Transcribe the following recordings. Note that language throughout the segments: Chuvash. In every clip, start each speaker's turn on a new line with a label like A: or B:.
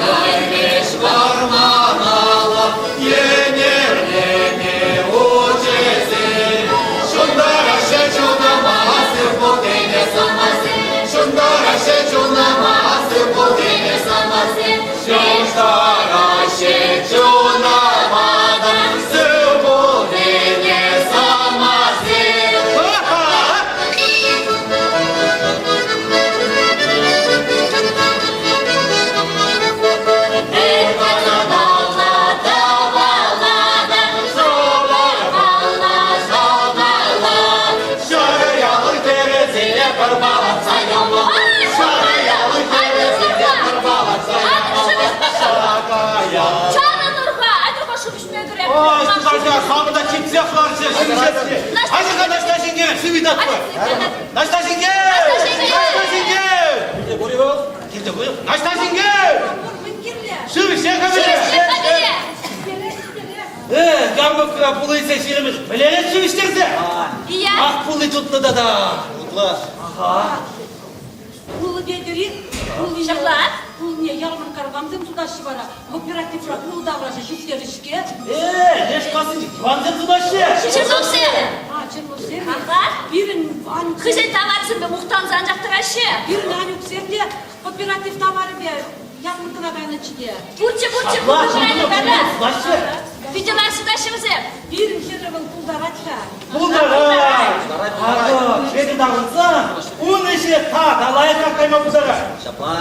A: Кайрӗҫ вӑрманалла, йӗнерлене учӗсем. Ҫунтараҫҫӗ чунӑма сыв пулнине сӑмахсем, ҫунтараҫҫӗ чунӑма сыв пулнине сӑмахсем. Ҫунтараҫҫӗ чунӑма та сыв пулнине сӑмахсем.
B: Ой, слушайте, хамӑр та ҫитсех ларчӗ, ҫимӗҫесси. Айта-ха, Наҫтаҫ инке, шыв ыйтатпӑр. Наҫтаҫ инке! Наҫтаҫ инке! Килте пур-и вӑл? Килте пур. Наҫтаҫ инке! Шыв ӗҫсе-ха пире! Э, ярмӑрккӑра пулӑ илсе ҫирӗмӗш вӗлерет шыв ӗҫтерсе. Ах, пулли тутлӑ тата. Тутлӑ. Аха.
C: Пулӑ тетӗр-и? Пулли
D: Ҫапла.
C: Пулне ярмӑрккара камсем сутаҫҫӗ вара? Кооперативра пулӑ таврашӗ ҫук терӗҫ-ҫке.
B: Э, леш кассинче тӑвансем сутаҫҫӗ.
D: Черновсем.
C: А, Черновсем.
D: Аха.
C: Пирӗн Анюксем.
D: Хӑйсен таварӗсемпе мухтанса анчах тӑраҫҫӗ.
C: Пирӗн Анюксем те кооператив таварӗпе ярмӑрккӑна кайнӑччӗ те.
D: Пурччӗ, пурччӗ,
B: Ҫапла,
D: пурччӗ кайнӑ.
B: сутаҫҫӗ.
D: Питӗ лайӑх сутаҫҫӗ вӗсем.
C: Пирӗн хӗрӗ вӑл пултарать-ха.
B: Пултарать. Акӑ, Хветӗр таврӑнсан ун ӗҫе тата лайӑхрах кайма пултарать.
E: Ҫапла.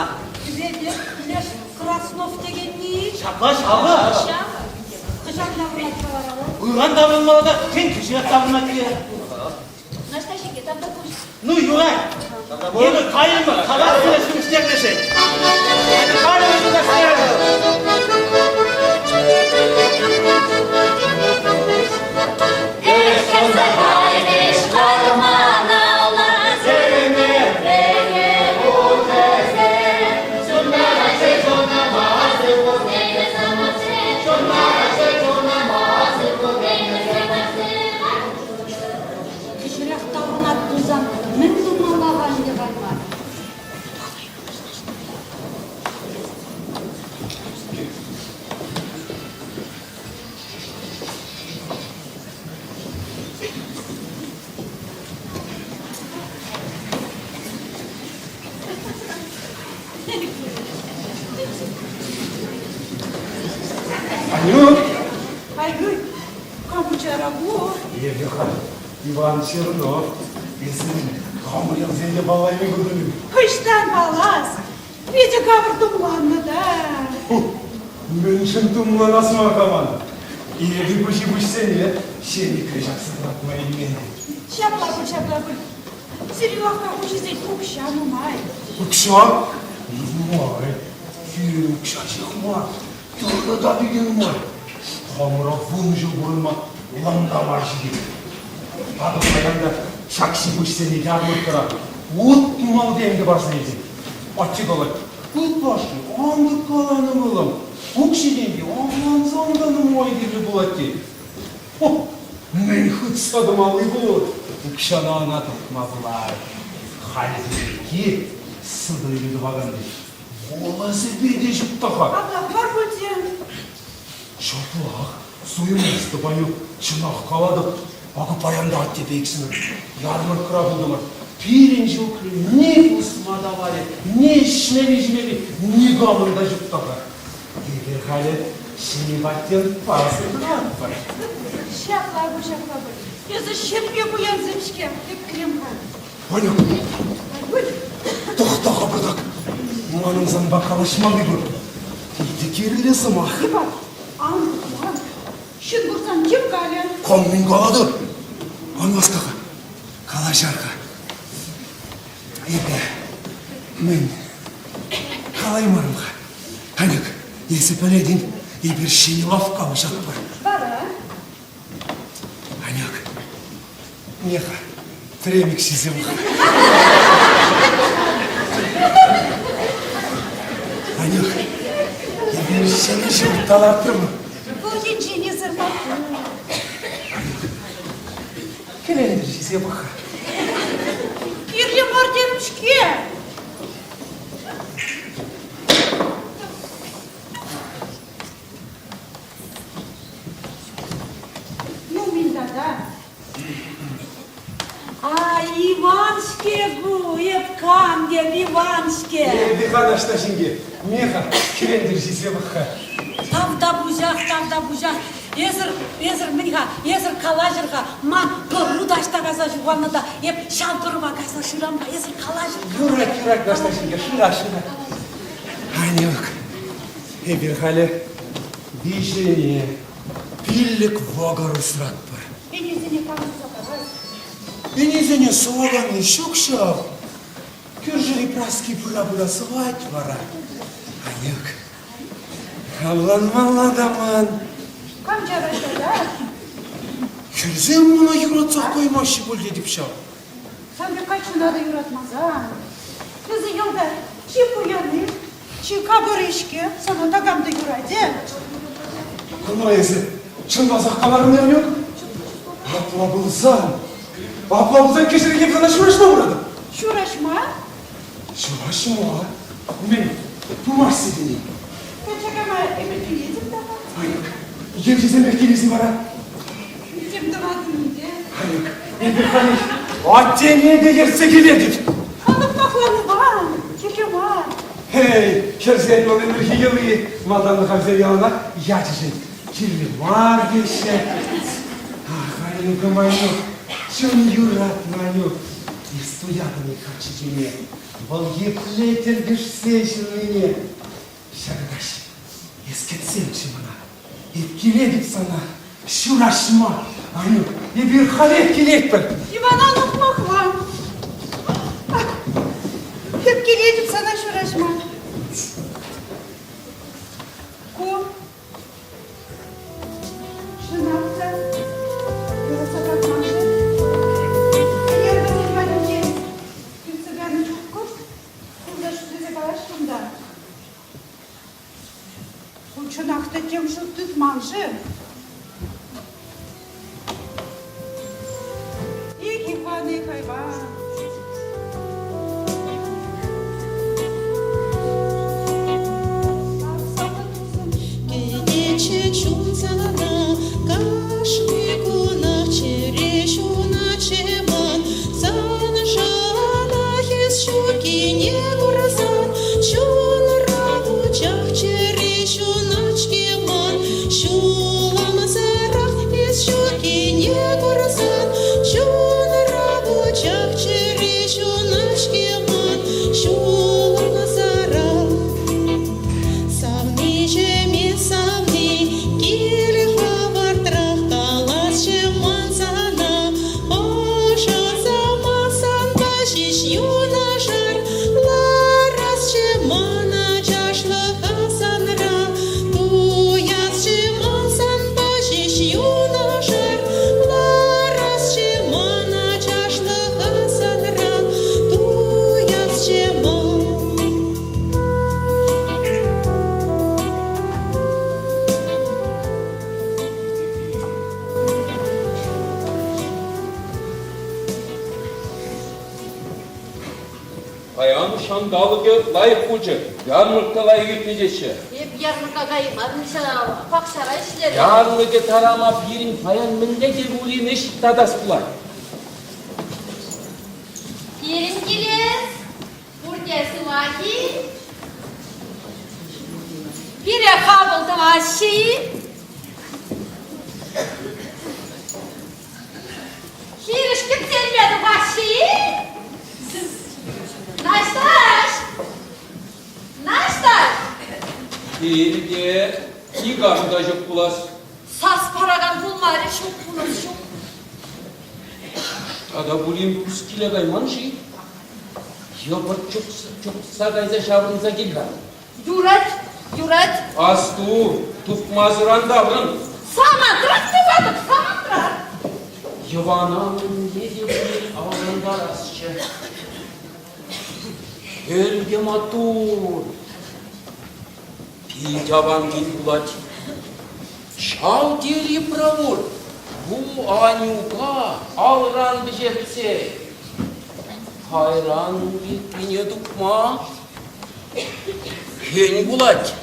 C: Хветӗр леш Краснов текенни.
B: Ҫапла ҫавӑ.
C: Ҫавӑ. Хӑҫан таврӑнать-ха вара вӑл?
B: Ыран таврӑнмалла та тен кӗҫех таврӑнать те.
D: Наҫтаҫ тавта пуҫ.
B: Ну, юрать. Эпӗ кайрӑмӑр, хавас сире ҫимӗҫтернӗшӗн. Кайрӑмӑр, юлташсем.
D: Эх, хӗрсе кайрӗҫ вӑрманалла,
C: Кӗҫӗрех таврӑнать пулсан мӗн тумалла-ха ӗнтӗ кайма?
F: Анюк!
C: Айгуль, кам пуҫара ку?
F: Эпӗ-ха Иван Чернов. Эсӗ хамӑр ялсене паллайми куртӑн-и?
C: Хӑҫтан паллас? Питӗ капӑр тумланнӑ та.
F: Мӗншӗн тумланас мар-ха ман? Эпӗ пуҫи-пуҫсене ҫенӗкре ҫакса тӑратма илмен.
C: Ҫапла пуль, ҫапла пуль. Сирӗн лавкка хуҫисен укҫа нумай.
F: Укҫа? Нумай. Сирӗн укҫа ҫех мар, тырӑ та питӗ нумай. Хамӑра вун ҫул пурӑнма лӑнкама ҫитет. Акӑ паян та ҫак ҫи-пуҫсене ярмӑрккӑра 60 тенкӗ парса илтӗм. Атте калать, ытлашши ан тыткаланӑ ывӑлӑм, укҫи-тенки авлансан та нумай кирлӗ пулать тет. Хо, мӗн хытса тӑмалли пур, укҫана ӑна тупма пулать. Халӗ пирки суту-илӳ тӑваканни вулӑсӗпе те ҫук та-ха.
C: Апла мар пуль те.
F: Ҫаплах, суймастӑп, Анюк, чӑнах калатӑп. Акӑ паян та аттепе иксӗмӗр ярмӑрккӑра пултӑмӑр. Пирӗн чухлӗ ни пусма таварӗ, ни ӗҫмелли-ҫимелли никамӑн та ҫук та-ха. Эпир халӗ ҫӗнӗ патентпа сыхланатпӑр.
C: Ҫапла пуль, ҫапла пуль. Эсӗ ҫемье пуянсем-ҫке, эп кӗрем-ха.
F: Ванюк, тӑхта-ха пӑртак. Манӑн санпа калаҫмалли пур. Питӗ кирлӗ сӑмах.
C: Иван, ан хӑтлан. Ҫын курсан тем калӗ.
F: Кам мӗн калатӑр? Ан васка-ха, калаҫар-ха. Эпӗ мӗн калаймарӑм-ха. Анюк, эсӗ пӗлетӗн, эпир ҫӗнӗ лавкка уҫатпӑр.
C: Вара?
F: Анюк, не-ха, премик ҫисе пӑх. Анюк, эпир ҫӗнӗ ҫурт та лартрӑмӑр.
C: Вӑл енчен эсӗр маттур.
F: Кӗлентӗр ҫисе пӑх-ха.
C: Кирлӗ мар терӗм-ҫке. Иван-ҫке ку, эп кам тем, Иван-ҫке.
F: Эпӗ-ха Наҫтаҫ инке, ме-ха, кӗрентӗр ҫисе пӑх-ха.
C: Тавтапуҫах, тавтапуҫах. Эсӗр, эсӗр мӗн-ха, эсӗр калаҫӑр-ха, ман пӑру таҫта кайса ҫухалнӑ та, эп ҫав пӑрӑва кайса шырам-ха, эсӗр калаҫӑр.
F: Юрать, юрать, Наҫтаҫ инке, шыра, шыра. Анюк, эпир халӗ виҫӗне пиллӗк вӑкӑр усратпӑр.
C: Ӗнесене кам суса парать?
F: Ӗнесене сӑваканни ҫук ҫав. Кӳршӗри Праски пыра-пыра сӑвать вара. Анюк, авланмалла та ман.
C: Кам чарать тата?
F: Хӗрсем мана юратсах каймаҫҫӗ пуль тетӗп ҫав.
C: Сан пек каччӑна та юратмасан. Эсӗ ялта чи пуянни, чи капӑрри-ҫке, сана такам та юратӗ.
F: Кӑна эсӗ чӑнласах каларӑн, Анюк? Апла пулсан, апла пулсан кӗҫӗр эп сана ҫураҫма пыратӑп.
C: Ҫураҫма?
F: Ҫураҫма? Мӗн, пымасть тени?
C: Качча кайма ӗмӗтленетӗп тата.
F: Анюк, евчӗсемех килес-и вара?
C: Тем тӑватӑн ӗнтӗ.
F: Анюк, эпир халех аттене те ертсе килетӗп.
C: Халӑх пахланӑпа, кирлӗ мар.
F: Эй, хӗрсен вӑл ӗмӗрхи йӑли, малтанлӑха вӗсем яланах ячӗшӗн кирлӗ мар теҫҫӗ. Ах, Анюка, Манюк, чун юратнӑ Анюк, эс туятӑн-и каччӑсене, вӑл епле тӗлкӗшсе ҫырнине. Ҫакӑ каҫ эс кӗтсемччӗ мана, эп килетӗп сана ҫураҫма. Анюк, эпир халех килетпӗр.
C: Ивана ухмахла. Эп килетӗп сана ҫураҫма. Ку Чӑнах та, юратса пӑрахман-ши? Ӗнер вӗсен патӗнчен иртсе кайнӑ чух кӑшт кулса шӳтлесе калаҫрӑм та. Ку чӑнах та тем шут тытман-ши? Эх, Иван, эх, айван.
E: Кӗтетчӗ чун сана кашни кунах чӗре ҫунатчӗ ман. Саншӑнах эс ҫуккине курсан чунра вучах чӗре ҫунать-ҫке ман. Ҫуламасӑрах эс ҫуккине курсан чунра вучах чӗре ҫунать-ҫке ман. Ҫуламасӑрах Савниҫӗме савни, кил хӑвӑртрах каласчӗ ман сана. Ӑшӑ самах ҫеҫ юнашар ларасчӗ ман ачашлӑха санра. Туясчӗ ман санпа ҫеҫ юнашар ларасчӗ ман ачашлӑха санра. Туясчӗ ман.
G: Паян ҫанталӑкӗ лайӑх пулчӗ, ярмӑркка лайӑх иртнӗ теҫҫӗ.
D: Эп ярмӑркка каймарӑм ҫав, пахчара ӗҫлерӗм.
G: Ярлӑкӗ тарама пирӗн паян мӗнле те пулин ӗҫ татас пулать.
D: Пирӗн килес, пурте сывах-и? Пире хапӑл тӑваҫҫӗ-и? Хирӗҫ кӗттерме тухаҫҫӗ-и? Наҫтаҫ! Наҫтаҫ!
G: Килте никам та ҫук пулас.
D: Сас паракан пулмарӗ, ҫук пулас ҫук.
G: Тата пулин пускиле кайман-ши? Йӑпӑрт чупса кайса ҫаврӑнса кил-ха.
D: Юрать, юрать.
G: Асту, тупмасӑр ан таврӑн.
D: Самантрах тупатӑп, самантрах.
G: Йӑвана мӗнле те пулин авлантарасчӗ. Хӗл те маттур. Пит аван кин пулать. Ҫав тери правур. Ку Анюка алран вӗҫертсе кайран иртнине тупма хӗн пулать.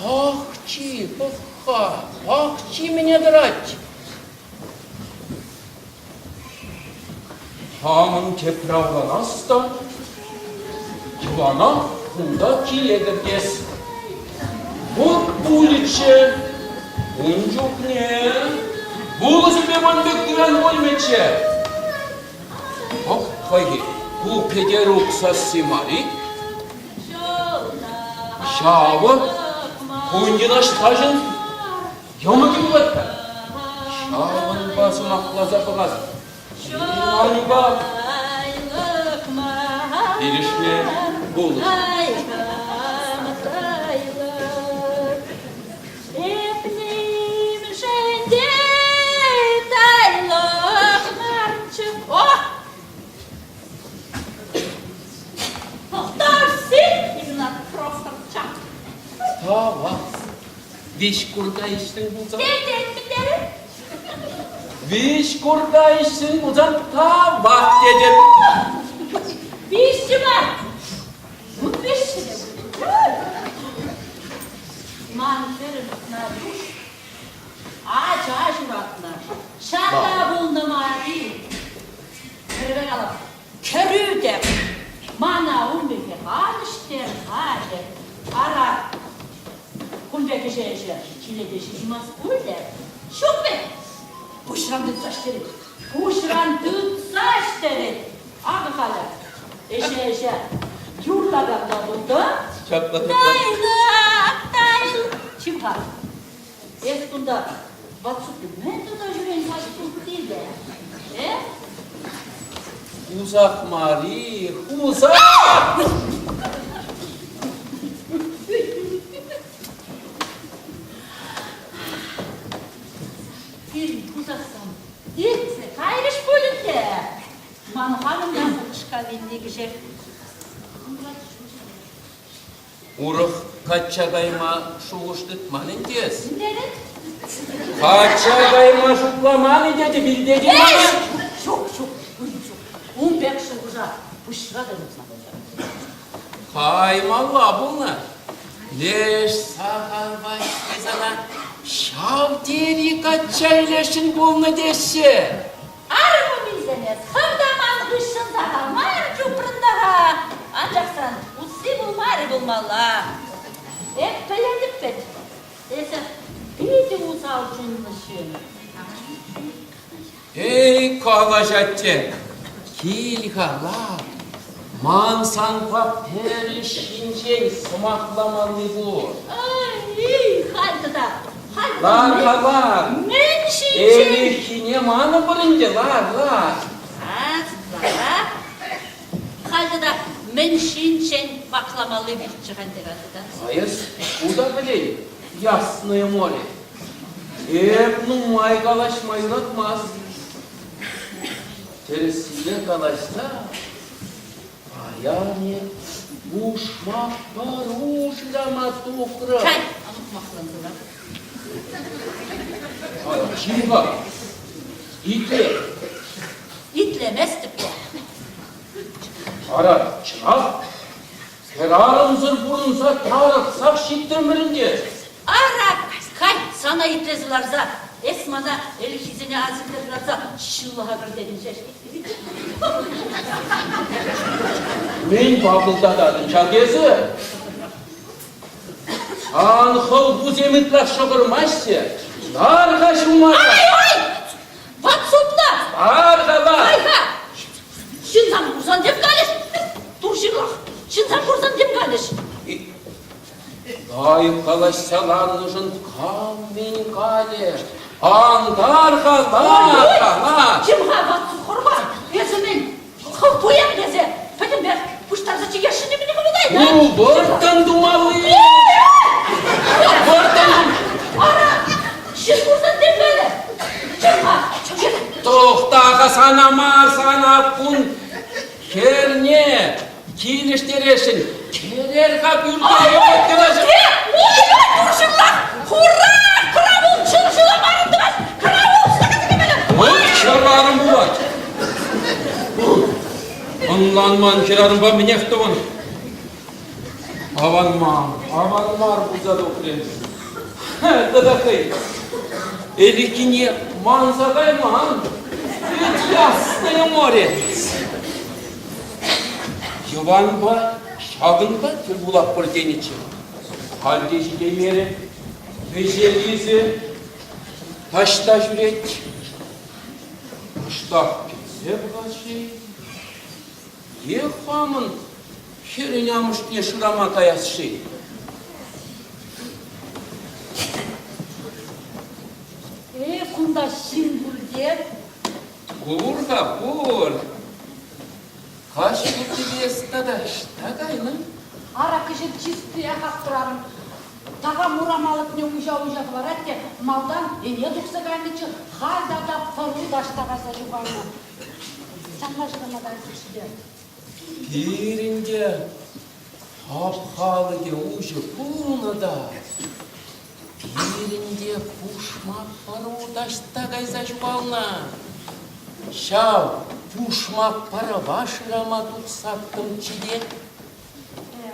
G: Пахчи, пӑх-ха, пахчи мӗне тӑрать? Хамӑн тепре авланас та йӑлана кунта киле кӗртес. Вӑт пулӗччӗ ун чухне вулӑсӗпе ман пек пуян пулмӗччӗ. Ах, хайхи, ку Кӗтерук сасси мар-и? Ҫавӑ кунтин ӑҫтаҫӑн йӑмӑкӗ пулать-ха. Ҫавӑнпа сӑмахласа пӑхас. Анюпа килӗшме пулӑш. Тавах. Виҫ курка ӗҫтӗн пулсан? Виҫ курка ӗҫсен пулсан тавах тетӗп.
D: Виҫҫӗ мар. Виҫҫӗ те. Ман хӗрӗм Надюш ача ҫуратнӑ. Ҫата пулнӑ мар-и? Кӗрӗве калап. Кӗрӳ те мана умӗхе халӗҫтер халӗ. Ара, кун пек ӗҫе ӗҫе киле те ҫиҫмасть пуль те. Ҫук пек. Пуҫран тытса ӗҫтерет. Пуҫран тытса ӗҫтерет. Акӑ халӗ ӗҫе ӗҫе юрлакан та пултӑм.
G: Ҫапла
D: Тайлӑк, тайлӑк. Чим-ха, эс кунта ватсуппи мӗн туса ҫӳрен-ха туппипе? Э?
G: Хусах мар-и, хусах!
D: Пирӗн хусахсам иртсе кайрӗҫ пуль ӗнтӗ. Ман хамӑн та упӑшка вилни кӗҫех.
G: Урӑх качча кайма шухӑш тытман ӗнтӗ эс.
D: Мӗнлерен?
G: Качча кайма шутламан ӗнтӗ, вилтетӗн мана.
D: Ҫук, ҫук, ҫук. Ун пек шухӑша пуҫра та тытма
G: Каймалла пулнӑ. Леш сахал Ваҫли сана ҫав тери качча илесшӗн пулнӑ теҫҫӗ.
D: Арӑму вилсенех хӑв та ман хыҫҫӑн сахал мар чупрӑн та-ха. Анчах сан усси пулмарӗ пулмалла. Эп пӗлетӗп вӗт, эсӗ питӗ усал чунлӑ ҫын.
G: Эй, калаҫать те, кил-ха, лар. Ман санпа пӗр ӗҫ ҫинчен сӑмахламалли пур.
D: Ай, халь тата, халь
G: Лар-ха, лар.
D: Мӗн ҫинчен?
G: Ӗлӗкхине манӑпӑр ӗнтӗ, лар, лар.
D: Лара. Халь тата мӗн ҫинчен вакламалли пурччӗ-ха ӗнтӗ тата.
G: А эс ку та пӗлен, Ясное море. Эп нумай калаҫма юратмасть. Тӗрӗссипе калаҫса паян эп пушмак пӑру шырама тухрӑм.
D: Кай, анукмахлантӑра.
G: Чим-ха, итле.
D: Итлеместӗп те.
G: Ара, чӑнах, хӗрарӑмсӑр пурӑнса тарӑхсах ҫитрӗмӗр ӗнтӗ.
D: Ара, кай, сана итлесе ларса, эс мана ӗлӗкхисене асилтерсе ларса ҫылӑха кӗртетӗн ҫеҫ.
G: Мӗн пакӑлтататӑн ҫак эсӗ? Сан хӑлхусем ытлах шӑхӑрмаҫҫӗ. Лар-ха ҫумара.
D: Ай-ой! Ватсупла!
G: Лар-ха, лар!
D: Кай-ха! Ҫынсам курсан тем калӗҫ. Тур ҫырлах. Ҫынсам курсан тем калӗҫ.
G: Лайӑх калаҫса ларнӑшӑн кам мӗн калӗ? Антар-ха, лар-ха, лар!
D: Чим-ха, ватсухӑрпа, эсӗ мӗн, хӑв пуян тесе пӗтӗмпех пуҫтарса чикесшӗн мӗн хӑвӑнай?
G: Ну, вӑрттӑн тумалли! Вӑрттӑн!
D: Ара, ҫын курсан тем калӗ. Чим-ха, чим.
G: Тӑхта-ха сана мар, сана кун хӗрне Килӗштересшӗн. Кӗрер-ха пӳрте, калаҫ.
D: Туршӑнлах! Хура! Кӑравул чун ҫуламарӑм тӑвас! Кӑравул!
G: Вӑт хӗрарӑм пулать. Ӑнланман хӗрарӑмпа мӗнех тӑвӑн? Аван мар, аван мар пулса тухрӗ. Тата хӑй ӗлӗкхине манса кайман. вӗт Ясное море. Йӑванпа ҫакӑнта тӗл пулатпӑр тенӗччӗ. Халь те ҫитеймерӗ. Вӗҫелисӗ таҫта ҫӳрет. Кӑштах кӗтсе пӑхать-ши? Е хамӑн хӗрӗн амӑшне шырама каяс-ши?
D: Э, кунта ҫын пуль те.
G: Пур-ха, пур. Каҫ пултипе тата ӑҫта кайнӑ?
H: Ара, кӗҫӗр чистиех аптӑрарӑм. Такам урам алӑкне уҫа-уҫа хӑварать те малтан ӗне тухса кайнӑччӗ, халь тата пӑру таҫта кайса ҫухалнӑ. Ҫапла шырама кайсӑр-ши те?
G: Пирӗн те хапхалӑхӗ уҫӑ пулнӑ та, пирӗн те пушмак пӑру таҫта кайса ҫухалнӑ. Ҫав пушмак пӑрӑва шырама тухсаттӑмччӗ те.
H: Э,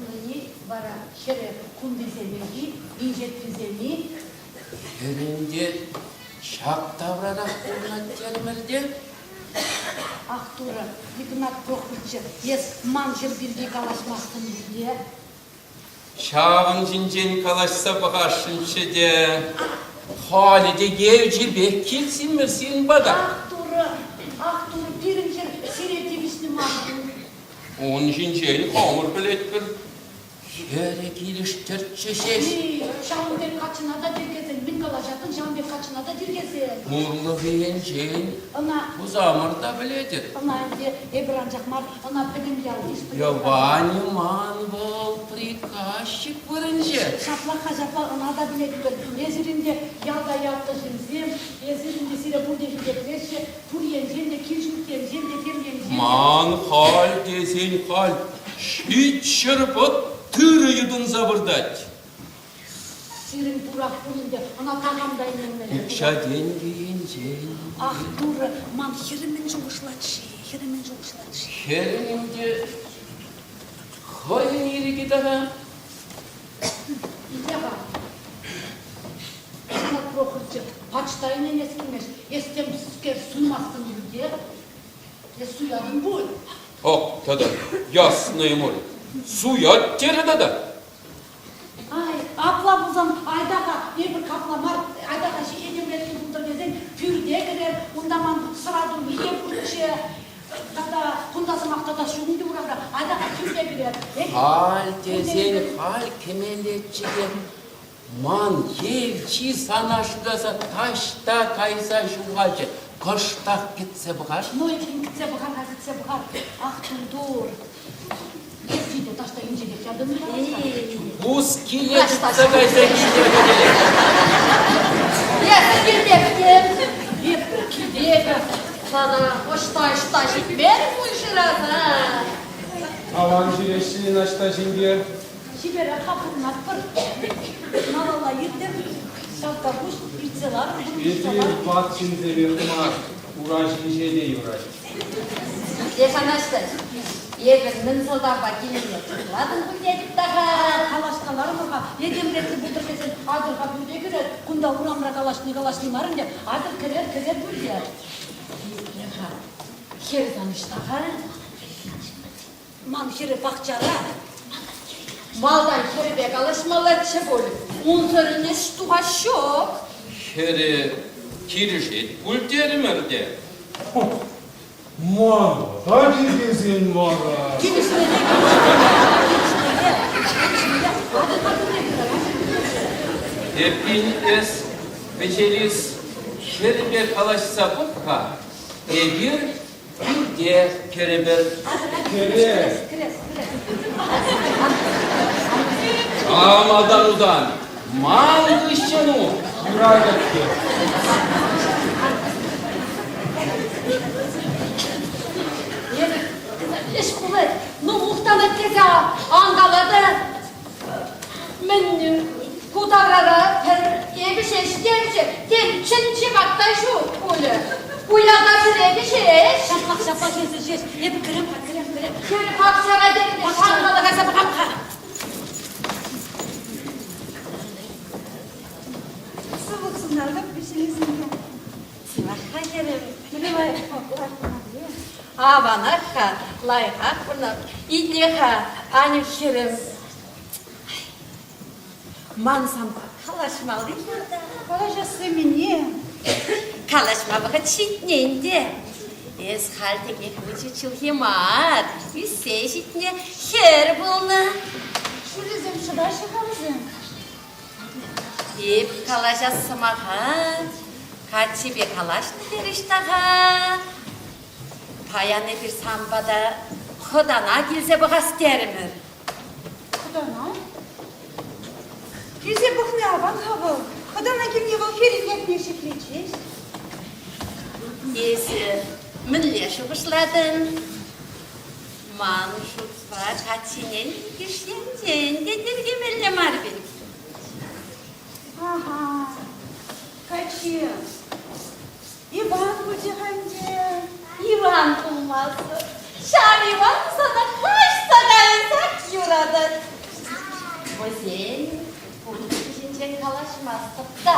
H: мӗн вара хӗрӗ кунтисем-и, инҫетрисем-и?
G: Хӗрӗн те ҫак таврарах пурӑнать терӗмӗр те.
H: Ах, Турӑ, Игнат Прохорчӑ, эс ман хӗр пирки калаҫмастӑн пуль
G: Ҫавӑн ҫинчен калаҫса пӑхасшӑнччӗ те. Халӗ те евчӗпех килсимӗр сирӗн пата.
H: Ах, Турӑ, ах, Турӑ, пирӗн хӗр сире тивӗҫнӗ мар.
G: Ун ҫинчен хамӑр пӗлетпӗр. Хӗрӗ килӗштерччӗ ҫеҫ.
H: Ҫавӑн пек каччӑна та тиркесен, мӗн калаҫатӑн, ҫавӑн пек каччӑна та тиркесен.
G: Пурлӑхӗ енчен
H: Ӑна
G: пусамӑр та пӗлетӗр.
H: Ӑна ӗнтӗ эпир анчах мар, ӑна пӗтӗм ял-йыш пӗлет.
G: Йӑванӗ ман вӑл приказчик вырӑнче.
H: Ҫаплах-ха, ҫапла ӑна та пӗлетпӗр. Эсир ӗнтӗ ялта ятлӑ ҫынсем, эсир ӗнтӗ сире пурте хисеплеҫҫӗ, пур енчен те, кил-ҫурт енчен те, тем енчен те.
G: Ман халь тесен халь 700 пӑт тырӑ йӑтӑнса выртать.
H: Сирӗн пурах пулин те, ӑна такам та ӗненмелле.
G: Укҫа-тенкӗ енчен.
H: Ах, Турӑ, ман хӗрӗм мӗн шухӑшлать-ши? Хӗрӗм мӗн шухӑшлать-ши?
G: Хӗрӗн ӗнтӗ хӑйӗн ирӗкӗ тата.
H: Итле-ха, Игнат Прохорчӑ, пач та ӗненес килмест. Эс темскер суймастӑн пуль те? Эс суятӑн пуль?
G: Ак тата, ясное море, суять терӗ тата.
H: Ай, апла пулсан айта-ха, эпир капла мар, айта-ха этемлетнӗ пултӑр тесен пӳрте кӗрер, унта ман сӑра туни те пурччӗ. Тата кунта сӑмах тата ҫук ӗнтӗ урамра. Айта-ха пӳрте кӗрер.
G: Халь тесен халь кӗмеллеччӗ те Ман евчи сана шыраса таҫта кайса ҫухалчӗ. Кӑштах кӗтсе пӑхар.
H: Ну, эппин кӗтсе пӑхар-ха, кӗтсе пӑхар. Ах, тур-тур. Евчи те таҫта инҫетех ятӑн
G: Пус киле тытса кайса килтӗр
D: Эсӗ килместӗн. Эп килетӗп. Сана ӑҫта-ӑҫта ҫитмерӗ пуль шыраса.
I: Аван ҫӳреҫҫӗ-и Наҫтаҫ инке?
H: Чиперех-ха пурӑнатпӑр. Малалла иртӗр. Ҫавтапуҫ иртсе ларӑр.
I: Эсир ват ҫынсемех мар, ура ҫинче те юрать.
D: Эс Анастас, эпӗ мӗн сӑлтавпа килнине чухлатӑн пуль тетӗп та-ха.
H: Калаҫса лармӑр-ха. Этемлетсе пултӑр тесен атьӑр-ха пӳрте кӗрер. Кунта урамра калаҫни калаҫни мар ӗнтӗ. Атьӑр кӗрер, кӗрер пӳрте. Итле-ха, хӗр сан ӑҫта-ха? Ман хӗрӗ пахчара.
D: Малтан хӗрпе калаҫмаллаччӗ пуль. Унсӑрӑн ӗҫ тухас ҫук.
G: Хӗрӗ килӗшет пуль терӗмӗр те.
F: Ман та тиркесен вара.
H: Килӗшмелле, килӗшмелле, килӗшмелле, килӗшмелле. Атӑр-ха
G: Эппин эс, Вӗҫелис, хӗрпе калаҫса пӑх-ха. Эпир Пӳрте кӗрӗпӗр.
I: Кӗре.
G: А малтан утан, ман хыҫҫӑн ут.
I: Юрать, атте.
D: Ӗҫ пулать. Ну, мухтанать тесе ан кала та. Мӗн ку таврара пӗр эпӗ ҫеҫ темчӗ, тем чӗнчӗ ватта ҫук пулӗ. Ку ялта пӗр эпӗ ҫеҫ.
H: Ҫаплах, ҫаплах эсӗ ҫеҫ. Эпӗ кӗрем-ха, кӗрем, кӗрем.
D: Хӗр пахчара тенӗ, шанкала кайса пӑхам-ха.
C: Сывлӑх сунатӑп, вӗҫелесем.
D: Сывах-ха, хӗрӗм. Лайӑх пурӑнатӑр-и? Аванах-ха, лайӑхах пурӑнатӑп. Итле-ха, Анюк хӗрӗм. Ман санпа калаҫмалли пур та.
C: Калаҫасси мӗне?
D: Калаҫма вӑхӑт ҫитнӗ ӗнтӗ. Эс халь текех выҫӑ чӗлхе мар, ӳссе ҫитнӗ хӗр пулнӑ.
C: Ҫулӗсем шӑваҫҫӗ-ха вӗсем.
D: Эп калаҫас сӑмаха каччипе калаҫнӑ терӗҫ та-ха. Паян эпир сан пата хӑтана килсе пӑхас терӗмӗр.
C: Хӑтана? Килсе пӑхни аван-ха вӑл. Хӑтана килни вӑл хӗрӗн ятне ҫӗклет ҫеҫ.
D: Эсӗ мӗнле шухӑшлатӑн? Ман шутпа каччине иккӗш енчен те тиркемелле мар пек.
C: Аха, каччи. Иван пулчӗ-ха ӗнтӗ.
D: Иван пулмасӑр. Ҫав Иван сана каҫса кайсах юратать. Вӗсен пурнӑҫӗ ҫинчен калаҫмастӑп та,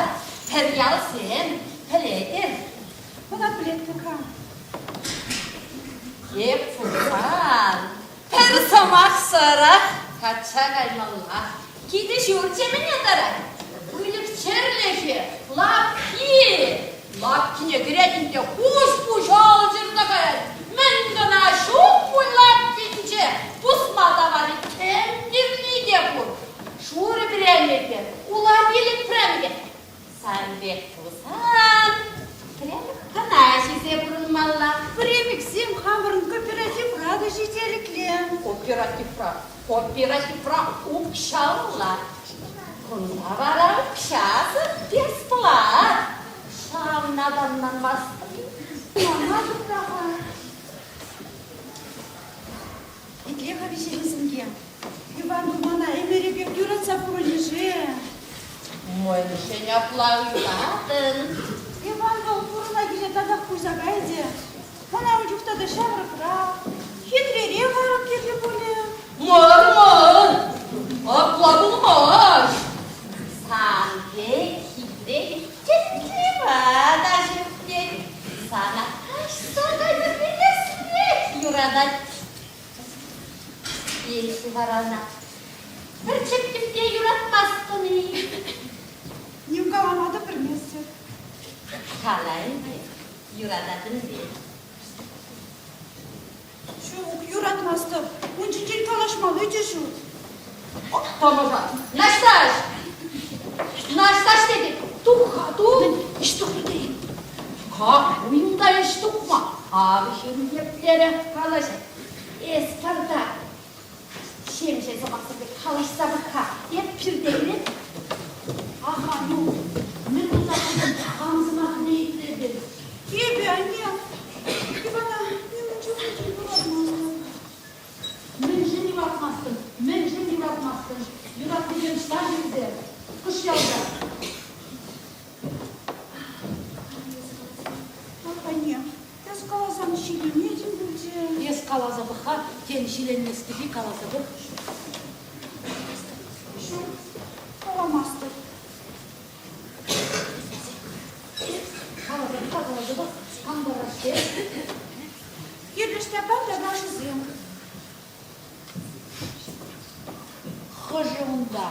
D: пӗр ялсем, пӗлетӗр.
C: Ӑна пӗлетпӗр-ха.
D: Эп пулсан пӗр сӑмахсӑрах качча каймалла. Килӗ ҫурчӗ мӗне тӑрать? Выльӑх-чӗрлӗхӗ, лапки. Лапкине кӗрет ӗнтӗ, куҫ-пуҫ алчӑрса каять. Мӗн кӑна ҫук пуль лапкинче, пусма таварӗ тем кирли те пур. Шурӑ прянӗкӗ, ула пилӗк прянӗкӗ. Сан пек пулсан, премӗк кӑна ҫисе пурӑнмалла.
C: Премӗксем хамӑрӑн кооперативра та ҫителӗклӗ.
D: Кооперативра, кооперативра укҫалла. Кунта вара укҫасӑр бесплат. Ҫавна та ӑнланмастӑн-и?
C: Ӑнланатӑп та-ха. Итле-ха виҫелесенке. Иван мана ӗмӗрӗпех юратса пурӑнӗ-ши?
D: Мӗншӗн апла ыйтатӑн?
C: Иван вӑл пурӑна киле татах пуйса кайӗ. Мана ун чух тата ҫамрӑкрах, хитререх арӑм кирлӗ пулӗ.
G: Мар, мар, апла пулмасть.
D: Сан пек хитре тӗслӗ та ҫук тет. Сана каҫса кайса вилеслех юратать. Эсӗ вара ӑна пӗр чӗптӗмпе юратмастӑн-и?
C: Ним калама та пӗлместӗп.
D: Кала ӗнтӗ, юрататӑн пек.
C: Ҫук, юратмастӑп. Ун ҫинчен калаҫмалли те ҫук.
D: Тамаша! Наҫтаҫ! Наҫтаҫ тетӗп! Тух-ха, тух! Ӗҫ тухрӗ тейӗн. Какуй та ӗҫ тухма. Ав хӗр еплерех калаҫать. Эс пӑртак ҫемҫе сӑмахсем пек калаҫса пӑх-ха. Эп пирте кӗрет.
H: Аха, ну, мӗн туса хутӑн, кам сӑмахне итлетӗн?
C: Эпӗ, анне, Ивана нимӗн чухлӗ те юратмастӑп.
H: Мӗншӗн юратмастӑн? Мӗншӗн юратмастӑн? Юратнисем ӑҫта-ши вӗсем? Хӑш ялта?
C: Анне, эс каласан ҫиленетӗн пулчӗ.
H: Эс каласа пӑх-ха, тен, ҫиленместӗп-и, каласа пӑх.
C: Ҫук, каламастӑп.
H: Каласа пӑх-ха, каласа пӑх, кам парас-ҫке?
C: Кирлӗ Ҫтаппан таврашӗсем.
H: Хӑшӗ унта?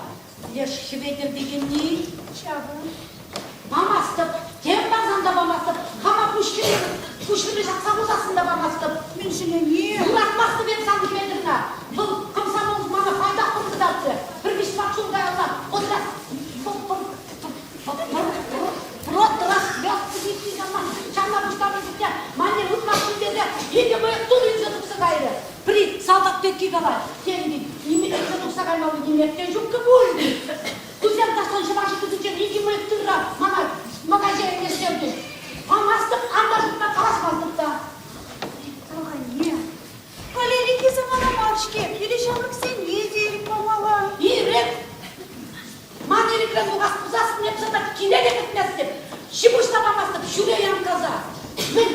H: Леш Хӗветӗр текенни?
C: Ҫавӑ.
H: Памастӑп, тем парсан та памастӑп, хама пуҫхӗрлӗ ҫакса хусассӑн та памастӑп.
C: Мӗншӗн ӗне?
H: Юратмастӑп эп сан Хӗветӗрна. Вӑл комсомол мана пайтах пӑр кӑтартрӗ. Пӗр виҫ-тӑват ҫул каялла отряд Ҫавна пуҫтарнӑ чухне манне ытлашши тесе икӗ мӑйӑх тур илсе тухса кайрӗ. Пӗри салтак пекки калать, тен, ниме илсе тухса каймалли нимех те ҫуккӑ пуль. Кусем таҫтан ҫӑваши тытӗнчен икӗ мӑйӑх тырра мана мӑкаҫа ӗнестерчӗҫ. Памастӑп, ан та шутла калаҫмастӑп та.
C: Ахальне. Халӗ ӗлӗкхи самана мар-ҫке, пире ҫамрӑксене те ирӗк памалла.
H: Ирӗк! Ман ирӗкрен тухас пулсассӑн эп сана киле те кӗртместӗп, ҫи-пуҫ та памастӑп, ҫӳре янккаса. Мӗн,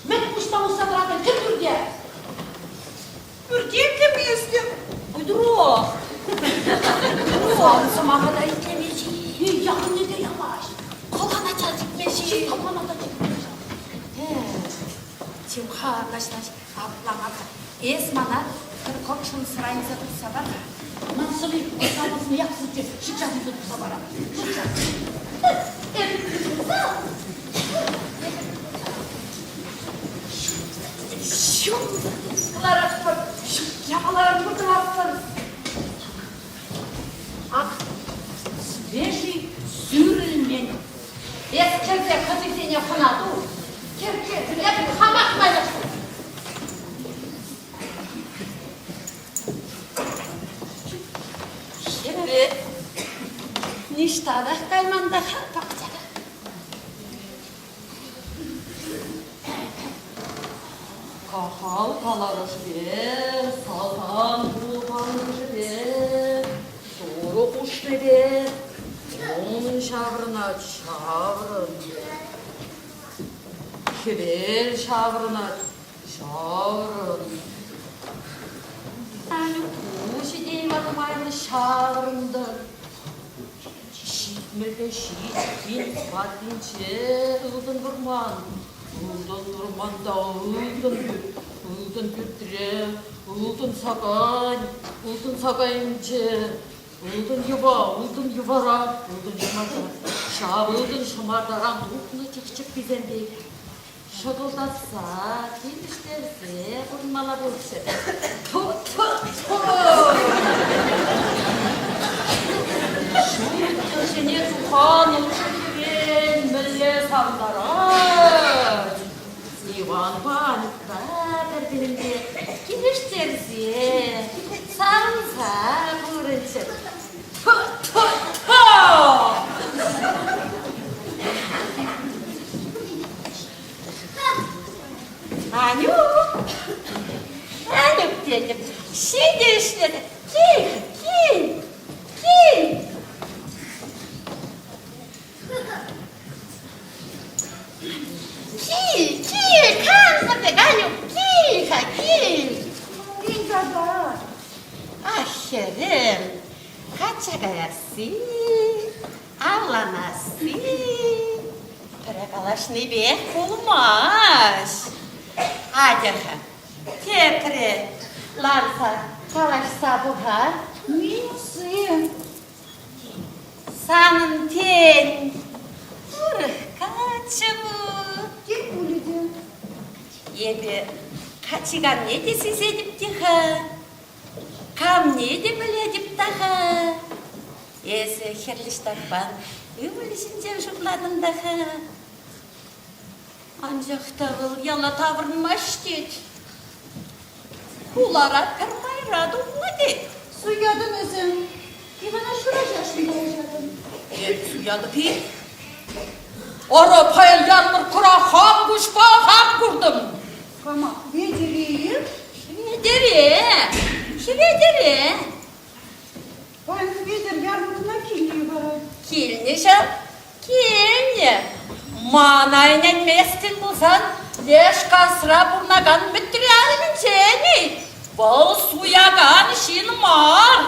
H: мӗн пуҫна усса тӑратӑн, кӗр пӳрте.
C: Пӳрте кӗместӗп.
H: Уйдурох. Сан сӑмаха та итлемеҫ-и, якӑнне те ямасть. Хӑлхана та чикмеҫ-и. Хӑлхана та чикмеҫ.
D: Чим-ха, Наҫтаҫ, апла мар-ха. Эс мана пӗр кӑкшӑм сӑра илсе тухса пар-ха.
H: Ман сӑри самӑсне яхсӑрччӗ, ҫиччас илсе тухса парам. Ҫиччас.
D: Ҫук, кӑларатпӑр, ҫук япаларан пытӑватпӑр. Ак, свежий сӳрӗлмен. Эс кӗрсе хӑтисене хӑна ту. Кӗр, кӗр, эпӗ хамах майлаштӑм. Хӗвел ниҫта та кайман та-ха пахчара. Кахал каларӑшӗпе, салтан пулкалӑшӗпе, Турӑ хушнипе ун ҫаврӑнать ҫаврӑн. Хӗвел ҫаврӑнать ҫаврӑн. Анюк пуҫӗ те Иван майлӑ ҫаврӑнтӑр. Ҫитмӗлпе ҫич кил варринче ылтӑн вӑрман, ылтӑн вӑрманта ылтӑн пӳрт, ылтӑн пӳртре ылтӑн сакай, ылтӑн сакайӗнче ылтӑн йӑва, ылтӑн йӑвара ылтӑн ҫӑмарта. Ҫав ылтӑн ҫӑмартаран тухнӑ чӑх чӗпписем пек шӑкӑлтатса, килӗштерсе пурӑнмалла пулчӗ. Ту-ту-ту! Ҫут тӗнчене тухан ӑшӑ хӗвел мӗнле савӑнтарать! Иванпа Анюкпа пӗр-пӗринпе килӗштерсе, савӑнса пурӑнччӑр. Ту-ту-ту! Анюк! Анюк тетӗп, ҫитӗ ӗҫлет. Кил, кил, кил! Кил, кил, кансӗр пек, Анюк, кил-ха, кил!
C: Мӗн тата?
D: Ах, хӗрӗм, качча каясси, авланасси пӗрре калаҫнипех пулмасть. Атя-ха, тепре ларса калаҫса пӑхар.
C: Милиция.
D: Санӑн тен, урӑх каччӑ пур.
C: Тен пулӗ те.
D: Эпӗ каччиканне те сисетӗп те-ха. Камне те пӗлетӗп та-ха. Эсӗ Хӗрлӗ Ҫтаппан ывӑлӗ ҫинчен шутлатӑн та-ха. Анчах та вӑл яла таврӑнмасть тет. Хулара пӗр майра тухнӑ тет.
C: Суятӑн эсӗ. Ивана ҫураҫасшӑн калаҫатӑн.
D: Эп суятӑп-и? Ара, паян ярмӑрккӑра хам куҫпа хам куртӑм.
C: Кама? Хветӗре?
D: Хветӗре! Хветӗре!
C: Паян Хветӗр ярмӑрккӑна килнӗ вара.
D: Килнӗ ҫав, килнӗ. Мана ӗненместӗн пулсан, леш касра пурӑнакан Мӗтри арӑмӗнчен-и? Вӑл суякан ҫын мар.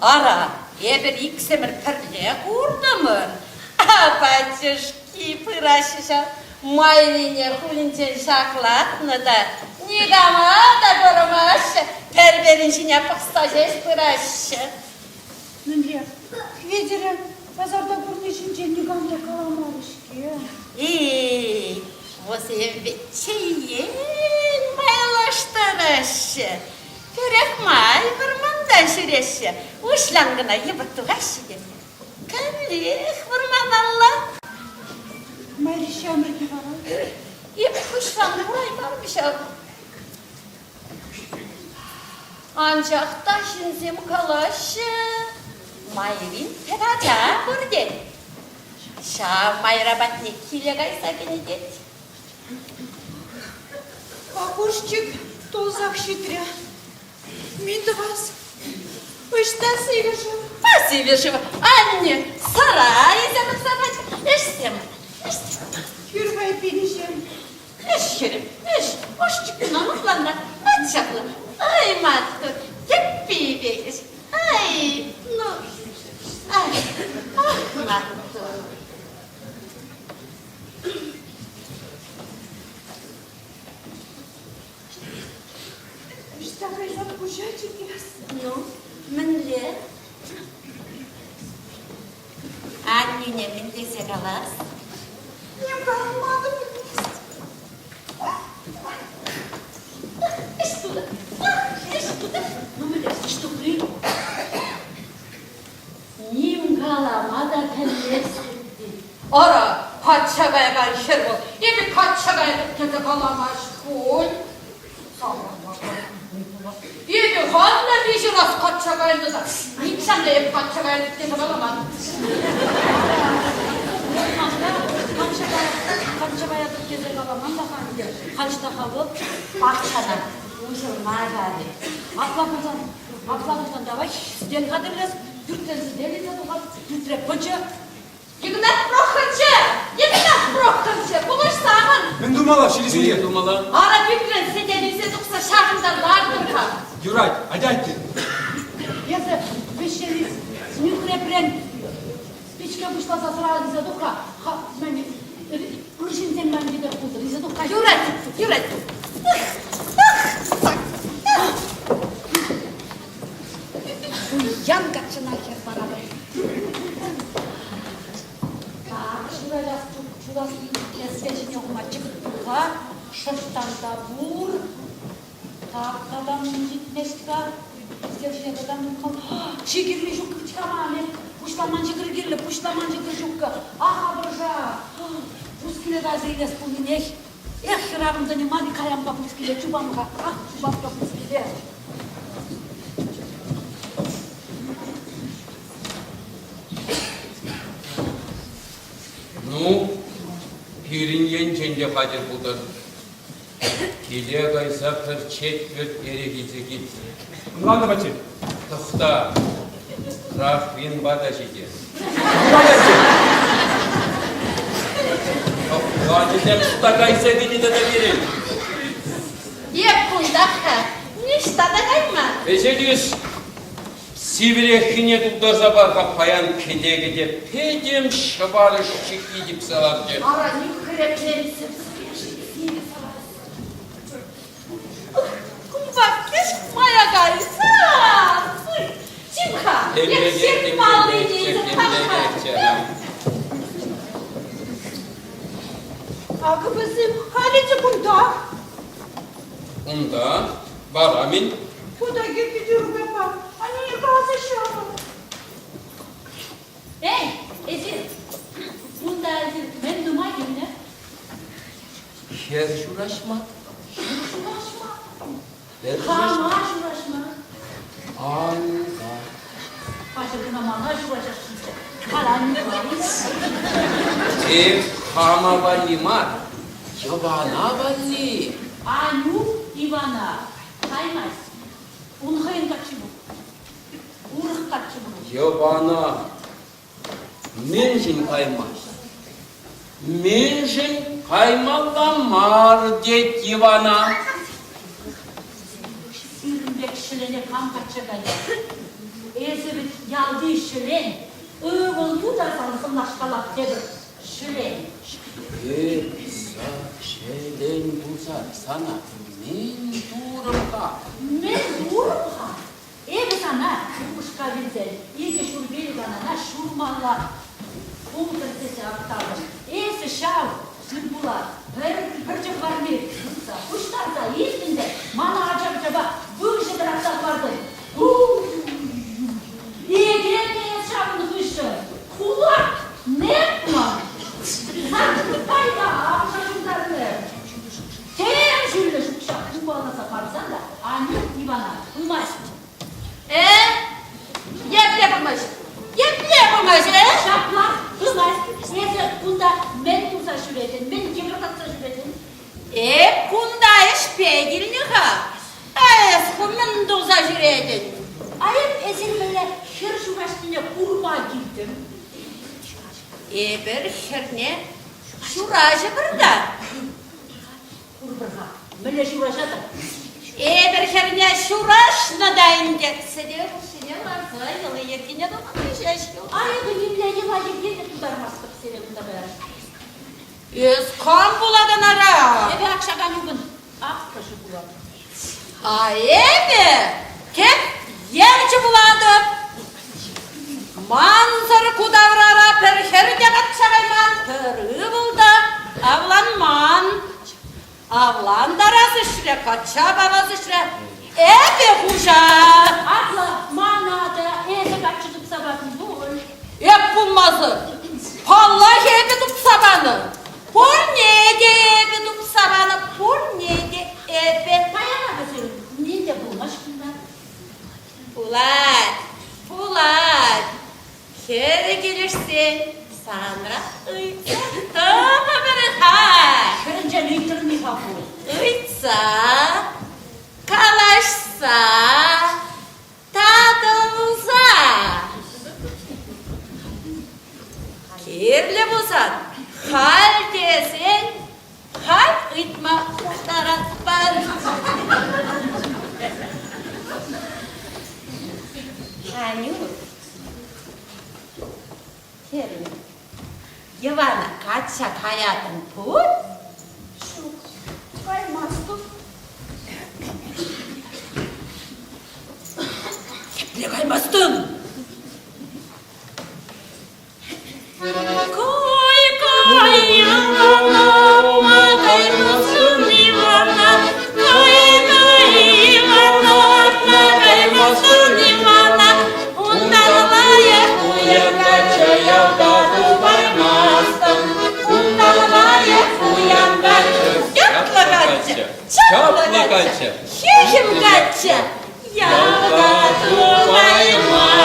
D: Ара, эпир иксӗмӗр пӗрле куртӑмӑр. Пачӑшки пыраҫҫӗ ҫав. Майрине хулӗнчен ҫаклатнӑ та никама та курмаҫҫӗ, пӗр-пӗрин ҫине пӑхса ҫеҫ пыраҫҫӗ.
C: Мӗнле, Хветӗре пасарта курни ҫинчен никам та каламарӗ-ҫке.
D: Эй, вӗсем вӗт чеен майлаштараҫҫӗ. Пӗрех май вӑрманта ҫӳреҫҫӗ, уҫланкӑна йӑпӑрт тухаҫҫӗ те каллех вӑрманалла.
C: Майри ҫамрӑкӗ вара?
D: Эп куҫран кураймарӑм ҫав. Анчах та ҫынсем калаҫҫӗ, майрин пӗр ача пур тет. Ҫав майра патне киле кайса кӗнӗ тет.
C: Пакушчик тулсах ҫитрӗ. Мӗн тӑвас? Ӑҫта сивӗ-шыв?
D: А сивӗ-шыв, анне, сарай илсе тухса пачӗ. Ӗҫсем, ӗҫсем.
C: Пирвай пинӗҫем.
D: Ӗҫ, хӗрӗм, ӗҫ, ӑш-чиккӳ намӑсланнӑ. Ать ҫапла. Ай, маттур, тӗппипех ӗҫ. Ай, ну, ай, ах, маттур.
C: Пуҫа чикес.
D: Ну, мӗнле? Аннӳне мӗн тесе калас?
C: Ним калама та пӗлмест.
D: Ӗҫ тунӑ. Ӗҫ тунӑ. Ну, мӗнле ӗҫ тухри? Ним калама та пӗлместӗп тет.
J: Ара, качча каякан хӗр вӑл. Эпӗ качча каятӑп тесе каламасть пуль. Эпӗ хам та виҫӗ раз качча кайнӑ та, нихҫан та эп качча каятӑп тесе каламан.
H: Качча каятӑп тесе каламан та-ха ӗнтӗ. Халь-ха вӑл
D: пахчана уҫӑлма карӗ.
H: Апла пулсан, апла пулсан давай сӗтел хатӗрлес, пӳртрен сӗтел илсе тухас, пӳртре пӑчӑ.
J: Игнат Прохорчӑ! Игнат Прохорчӑ, пулӑшсамӑн!
I: Мӗн тумалла, ҫилисене?
G: Мӗн тумалла?
J: Ара пӳртрен сӗтел илсе тухса ҫакӑнта лартӑр-ха.
I: Юрать, атя атте.
H: Эсӗ вӗҫҫелис нӳхрепрен пичке пуҫласа сӑра илсе тух-ха. Мӗн, ыр ҫынсем мӗн пекех пултӑр, илсе тух-ха.
J: Юрать, юрать.
H: Пуян каччӑна хӗр паратӑп. Так, ҫуралас ҫурас кӗске ҫине хума чӑкӑт пур-ха, шӑрттан та пур. Так, тата мӗн ҫитмест-ха? Сӗтел ҫине тата мӗн Чи кирли ҫук вӗт-ха ман. Пуҫламан ҫӑкӑр кирлӗ, пуҫламан ҫӑкӑр ҫуккӑ. Ах, апӑрша! Пускиле кайса илес пулнинех. Эх, хӗрарӑм тӑнӗ мар-и каямпа пускиле, чупам-ха, ах, чупам-ха пускиле.
G: Ну, пирӗн енчен те хатӗр пултӑр. Киле кайса пӗр четвӗрт эрех илсе кил.
I: Ӑнлантӑм, атте.
G: Тӑхта, Крахвинпа та ҫитес. Тӑхлачӗсем ӑҫта кайса кӗнӗ тата пирӗн?
D: Эп кунтах-ха, ниҫта та кайман.
G: Ӗҫе тӳс. Сивӗреххине тултарса пар-ха паян кӗте-кӗте пӗтӗм ҫӑварӑш чикки типсе ларчӗ.
J: Ара, нӳхрепрен
D: сивӗ Кунпа кӗҫ мая кайса. Чим-ха, эп ҫыртмалли те
C: Акӑ вӗсем халӗ те кунтах.
G: Унта вара мӗн?
C: Кунта кирпӗч урапа, аннене каласа ҫавӑр.
D: Эй, эсир, кунта эсир мӗн тума килнӗ?
G: Хӗр ҫураҫма.
D: Хӗр ҫураҫма?
G: Хӗр
D: Кама ҫураҫма?
G: Анька.
D: Паҫӑр кӑна мана ҫураҫасшӑнччӗ. Халь Анька.
G: Эп хама валли мар, Йӑвана валли.
D: Анюк Ивана каймасть. Ун хӑйӗн каччи пур. Урӑх каччӑ пур.
G: Йӑвана мӗншӗн каймасть? Мӗншӗн каймалла мар, тет Ивана.
D: Сирӗн пек ҫӗлене кам качча каять? Эсӗ вӗт ялти ҫӗлен, ывӑлу та сан сӑнлашкалах тепӗр ҫӗлен.
G: Эп ҫӗлен пулсан сана мӗн турӑм-ха?
D: Мӗн турӑм-ха? Эпӗ сана, упӑшка вилсен, икӗ ҫурпе Иванана ҫурмалла пултӑр тесе аптратӑм. Эсӗ ҫав тыр-пула пӗр пӗрчӗ хӑварми тытса, пуҫтарса илтӗн те мана ача-пӑчапа выҫӑ тӑратса хӑвартӑн. Этем те эс ҫавӑн хыҫҫӑн кулак непман. Сан пайта апша ҫунтарнӑ. Тем ҫӳллӗ укҫа купаласа парсан та Анюк Ивана пымасть.
J: Э? Епле пымасть? Епле пымасть, э?
D: Ҫаплах пымасть. Эсӗ кунта мӗн туса ҫӳретӗн, мӗн йӑкӑртатса ҫӳретӗн?
J: Эп кунта ӗҫпе килнӗ-ха. Эс ху мӗн туса ҫӳретӗн?
D: А эп эсир мӗнле хӗр ҫураҫнине курма килтӗм.
J: Эпир хӗрне ҫураҫӑпӑр та.
D: Курпӑр-ха, мӗнле ҫураҫатӑр?
J: Эпир хӗрне ҫураҫнӑ та ӗнтӗ. Сӗтел хушшине ларса йӑли-йӗркине тумалли ҫеҫ юлнӑ.
D: А эпӗ нимле йӑла-йӗрке те тутармастӑп сире кунта паян.
J: Эс кам пулатӑн ара?
D: Эпӗ ак ҫак Анюкӑн аппӑшӗ пулатӑп.
J: А эпӗ? Тӗп евчӗ пулатӑп. Мансӑр ку таврара пӗр хӗр те качча кайман, пӗр ывӑл та авланман. Авлантарас ӗҫре, качча парас ӗҫре эпӗ хуҫа.
D: Апла мана та эсӗ каччӑ тупса патӑн пуль.
J: Эп пулмасӑр. Паллах, эпӗ тупса панӑ. Пурне те эпӗ тупса панӑ, пурне те эпӗ.
D: Паяна вӗсем ним те пулмасть кунта.
J: Пулать, пулать. Хӗрӗ килӗшсен санра ыйтса тӑмӑпӑр-ха.
D: Хӗрӗнчен ыйтрӑн-и-ха ку?
J: Ыйтса, калаҫса, татӑлса. Кирлӗ пулсан халь тесен халь ыйтма пултаратпӑр. Анюк, хӗрӗм, Йӑвана качча каятӑн пуль?
C: Ҫук, каймастӑп.
J: Епле каймастӑн? Кай, кай, Ивана, каймастӑн, Ивана, кай, кай, Ивана, каймастӑн, Ивана, унтан лайӑх пуян каччӑ ялта тупаймастӑн, унтан лайӑх пуян каччӑ. Ятлӑ каччӑ, чаплӑ каччӑ, хӳхӗм каччӑ, ялта тупаймастӑн.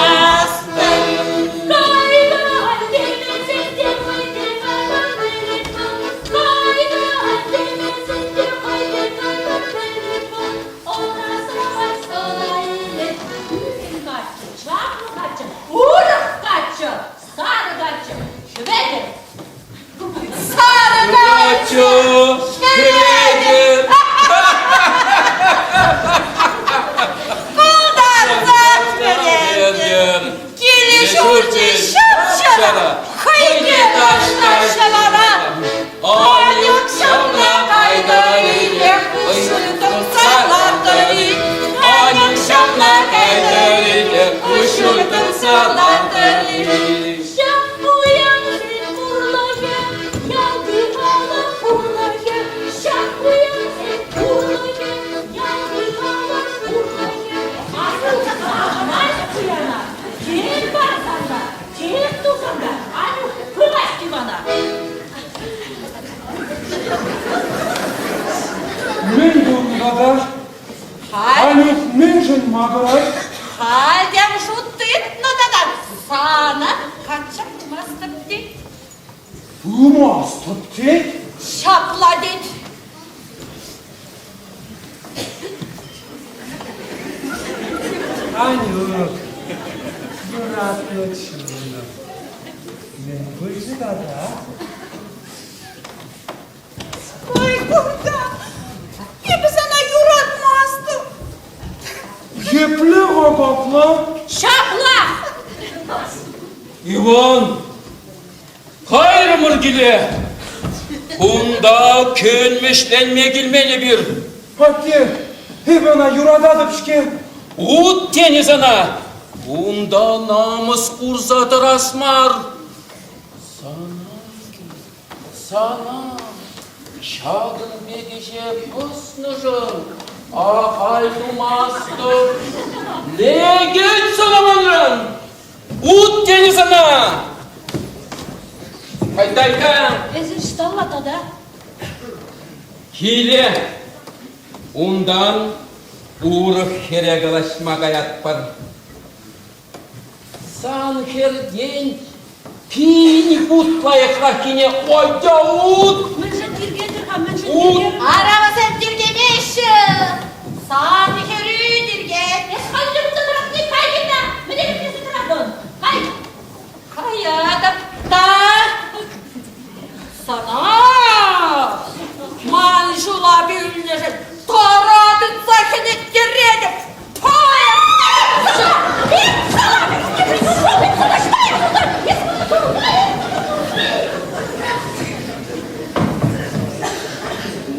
D: Чаплӑ каччӑ, урӑх каччӑ, сарӑ каччӑ, Хӗветӗр.
J: Сарӑ каччӑ, Хӗветӗр. Култарса вӗрентӗм. Килӗ-ҫурчӗ ҫап-ҫара, хӑйне ташлаҫҫӗ Анюк ҫавна кайтӑр-и, куҫҫуль тухса лартӑр-и? Анюк ҫавна кайтӑр-и, куҫҫуль тухса лартӑр-и?
D: Ҫак пуянсен пурлӑхӗ, ялти халӑх пурлӑхӗ. Ҫак пуянсен пурлӑхӗ, ялти халӑх пурлӑхӗ. Анюк памасть пуяна, тем парсан та, тем тусан та Анюк пымасть Ивана.
I: Мӗн пулнӑ тата? Анюк мӗншӗн макӑрать?
J: Халь тем шут тытнӑ тата сана качча пымастӑп тет.
F: Пымастӑп тет?
J: Ҫапла тет.
I: Анюк, юратнӑ чунӑм, мӗн пулчӗ тата?
C: Ой, кунта! Эпӗ сана юратмастӑп!
I: Епле-ха капла?
D: Ҫапла!
G: Иван, кайрӑмӑр киле. Кунта көнмӗҫленме килмен эпир.
I: Атте, эпӗ ӑна юрататӑп-ҫке.
G: Ут тенӗ сана. Кунта намӑс курса тӑрас мар. Сана, сана ҫакӑн пек ӗҫе пӑснӑшӑн ахаль тумастӑп. Лекет сана манран! Ут тенӗ сана! Кайта-ка!
D: Эсӗ ӑҫталла тата?
G: Киле! Унтан урӑх хӗре калаҫма каятпӑр. Сан хӗртен пин хут лайӑхраххине атя ут!
D: Мӗншӗн тиркетӗр-ха, мӗншӗн
G: Ут!
D: тиркетӗр?
J: Ара вӗсем тиркемеҫҫӗ. Сан хӗрӳ тиркет.
D: Эс халь те тӑратни кай килнӗ. Мӗне кӗтесе тӑратӑн? Кай!
J: Каятӑп та сана ман ҫула пӳлнӗшӗн тара тытса хӗнеттеретӗп.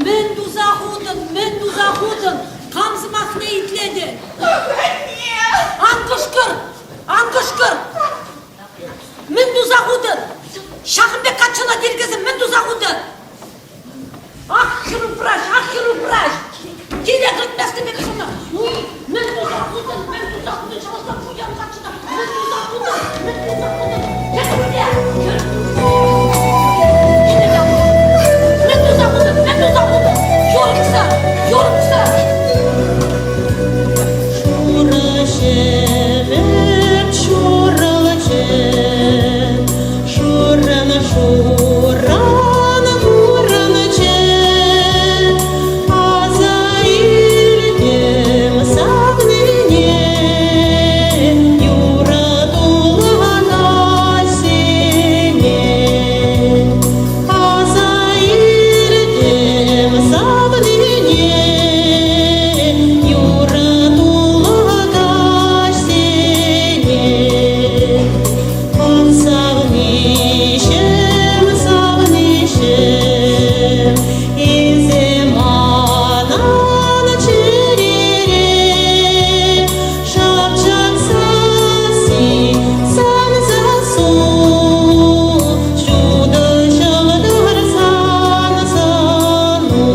H: Мӗн туса хутӑн, мӗн туса хутӑн? Кам сӑмахне итлетӗн? Киле кӗртместӗп эпӗ сана. Мӗн туса хутӑн, мӗн туса хутӑн ҫавӑнпа пуян каччӑна? Мӗн туса хутӑн, мӗн туса хутӑн? Кӗр пӳрте, кӗр. Мӗн туса хутӑн, мӗн туса хутӑн? Юрӑхсӑр, юрӑхсӑр.
E: Шурӑ ҫӗвӗк шурӑлчӗ, шуррӑн шурран курӑнчӗ. Аса илтӗм савнине, юратуллӑ каҫсене. Аса илтӗм савнине, юратуллӑ каҫсене. Ах, савниҫӗм, савниҫӗм, эсӗ манӑн чӗрере шӑпчӑк сасси сан сассу, ҫутӑ ҫӑлтӑр сан сӑну.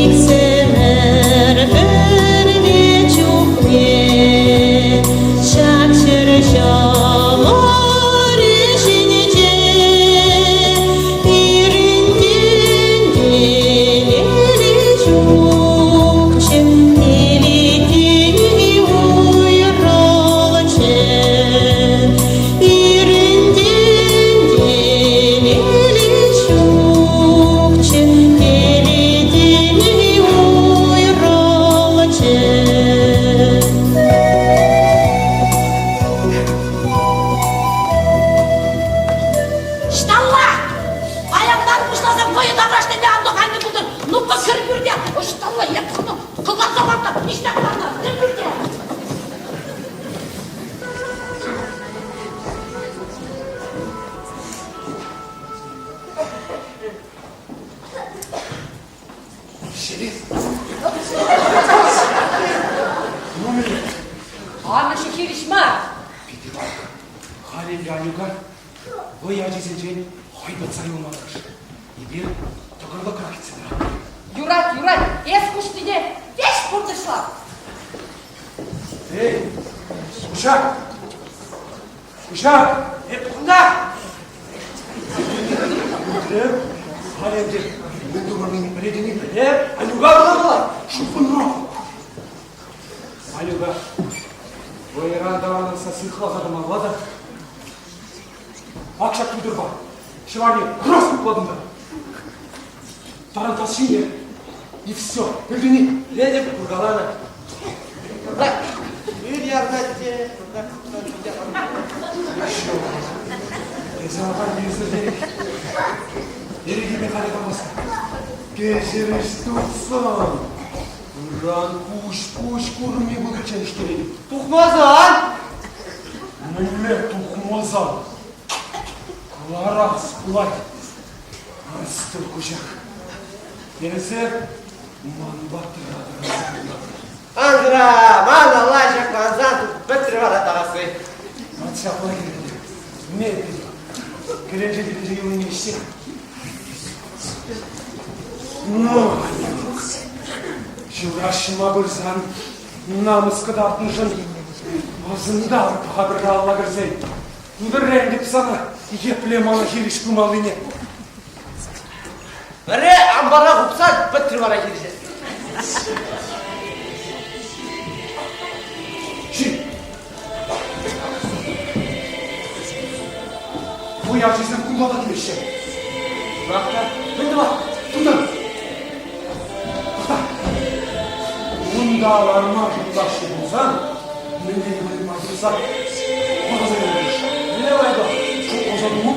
E: Иксӗмӗр пӗрле чухне ҫак ҫӗр ҫӑмӑрӗ ҫинче пирӗнтен телейли ҫукчӗ, телей уйрӑлчӗ. Пирӗнтен телейли ҫукчӗ, телей уйрӑлчӗ.
H: Ӑҫталла? Паянтан пуҫласа вӑйӑ таврашне те ан тухайнӑ пултӑр. Ну-ка, кӗр пӳрте. Ӑҫталла? Эп кӑларса лартнӑ, ниҫта кӑларнӑ. Кӗр пӳрте.
F: Ҫӗлес. Ну, мӗнле?
J: Амӑшӗ хирӗҫ мар.
F: Питӗ лайӑх. Халь ӗнтӗ Анюка вӑй ачисенчен хӑйпӑтса юлма тӑрӑш. Эпир тӑкӑрлӑкрах кӗтсе тӑратпӑр.
J: Юрать, юрать. Эс хушнине веҫ пурнӑҫла.
F: Эй, Кушак! Кушак!
B: Эп кунта!
F: Пӗлеп, халь ӗнтӗ мӗн тумаллине пӗлетӗн-и?
B: Пӗлеп, Анюка кӑлармалла!
F: Шупӑнма! Анюка, вӑйӑран таврӑнасса сыхласа тӑмалла та ак ҫак тутӑрпа ҫӑварне раз хуплатӑн та тарантас ҫине и все, пӗлтӗн-и?
B: Пӗлетӗп, куркаланӑ. Ир ярса те,
F: Эсӗ ахаль ӳсӗртерех. Эрехӗпе халӗ памастӑп. Кӗҫӗрӗҫ тухсан. Ыран куҫ-пуҫ курми пуличчен ӗҫтеретӗп.
B: Тухмасан?
F: Мӗнле тухмасан? Кӑларас пулать. Астур куҫах. Эсӗ манпа тӑра-тӑра
B: Андра, ман алла ҫаклансан пӗтрӗ вара тарасси.
F: Ман ҫапла килнӗ. Мебель. Кӗленче тӗпӗнче юлни ӗҫсех. Ну, ҫураҫма пырсан намӑс кӑтартнӑшӑн асӑнтарӑп-ха пӗр алла кӗрсен. Вӗрентӗп сана епле мана хирӗҫ пымаллине.
B: Пӗрре ампара хупсан пӗтрӗ вара хирӗҫес.
F: Ҫи! Вӑй ачисем кунта та килеҫҫӗ. Ҫапах та мӗн тӑвас? Тытӑн! Тӑхта! Унта ларма шутлаҫҫӗ пулсан, мӗнле те пулин май тупса пӑхса юлӗҫ. Мӗнле майпа? Шутласа ту.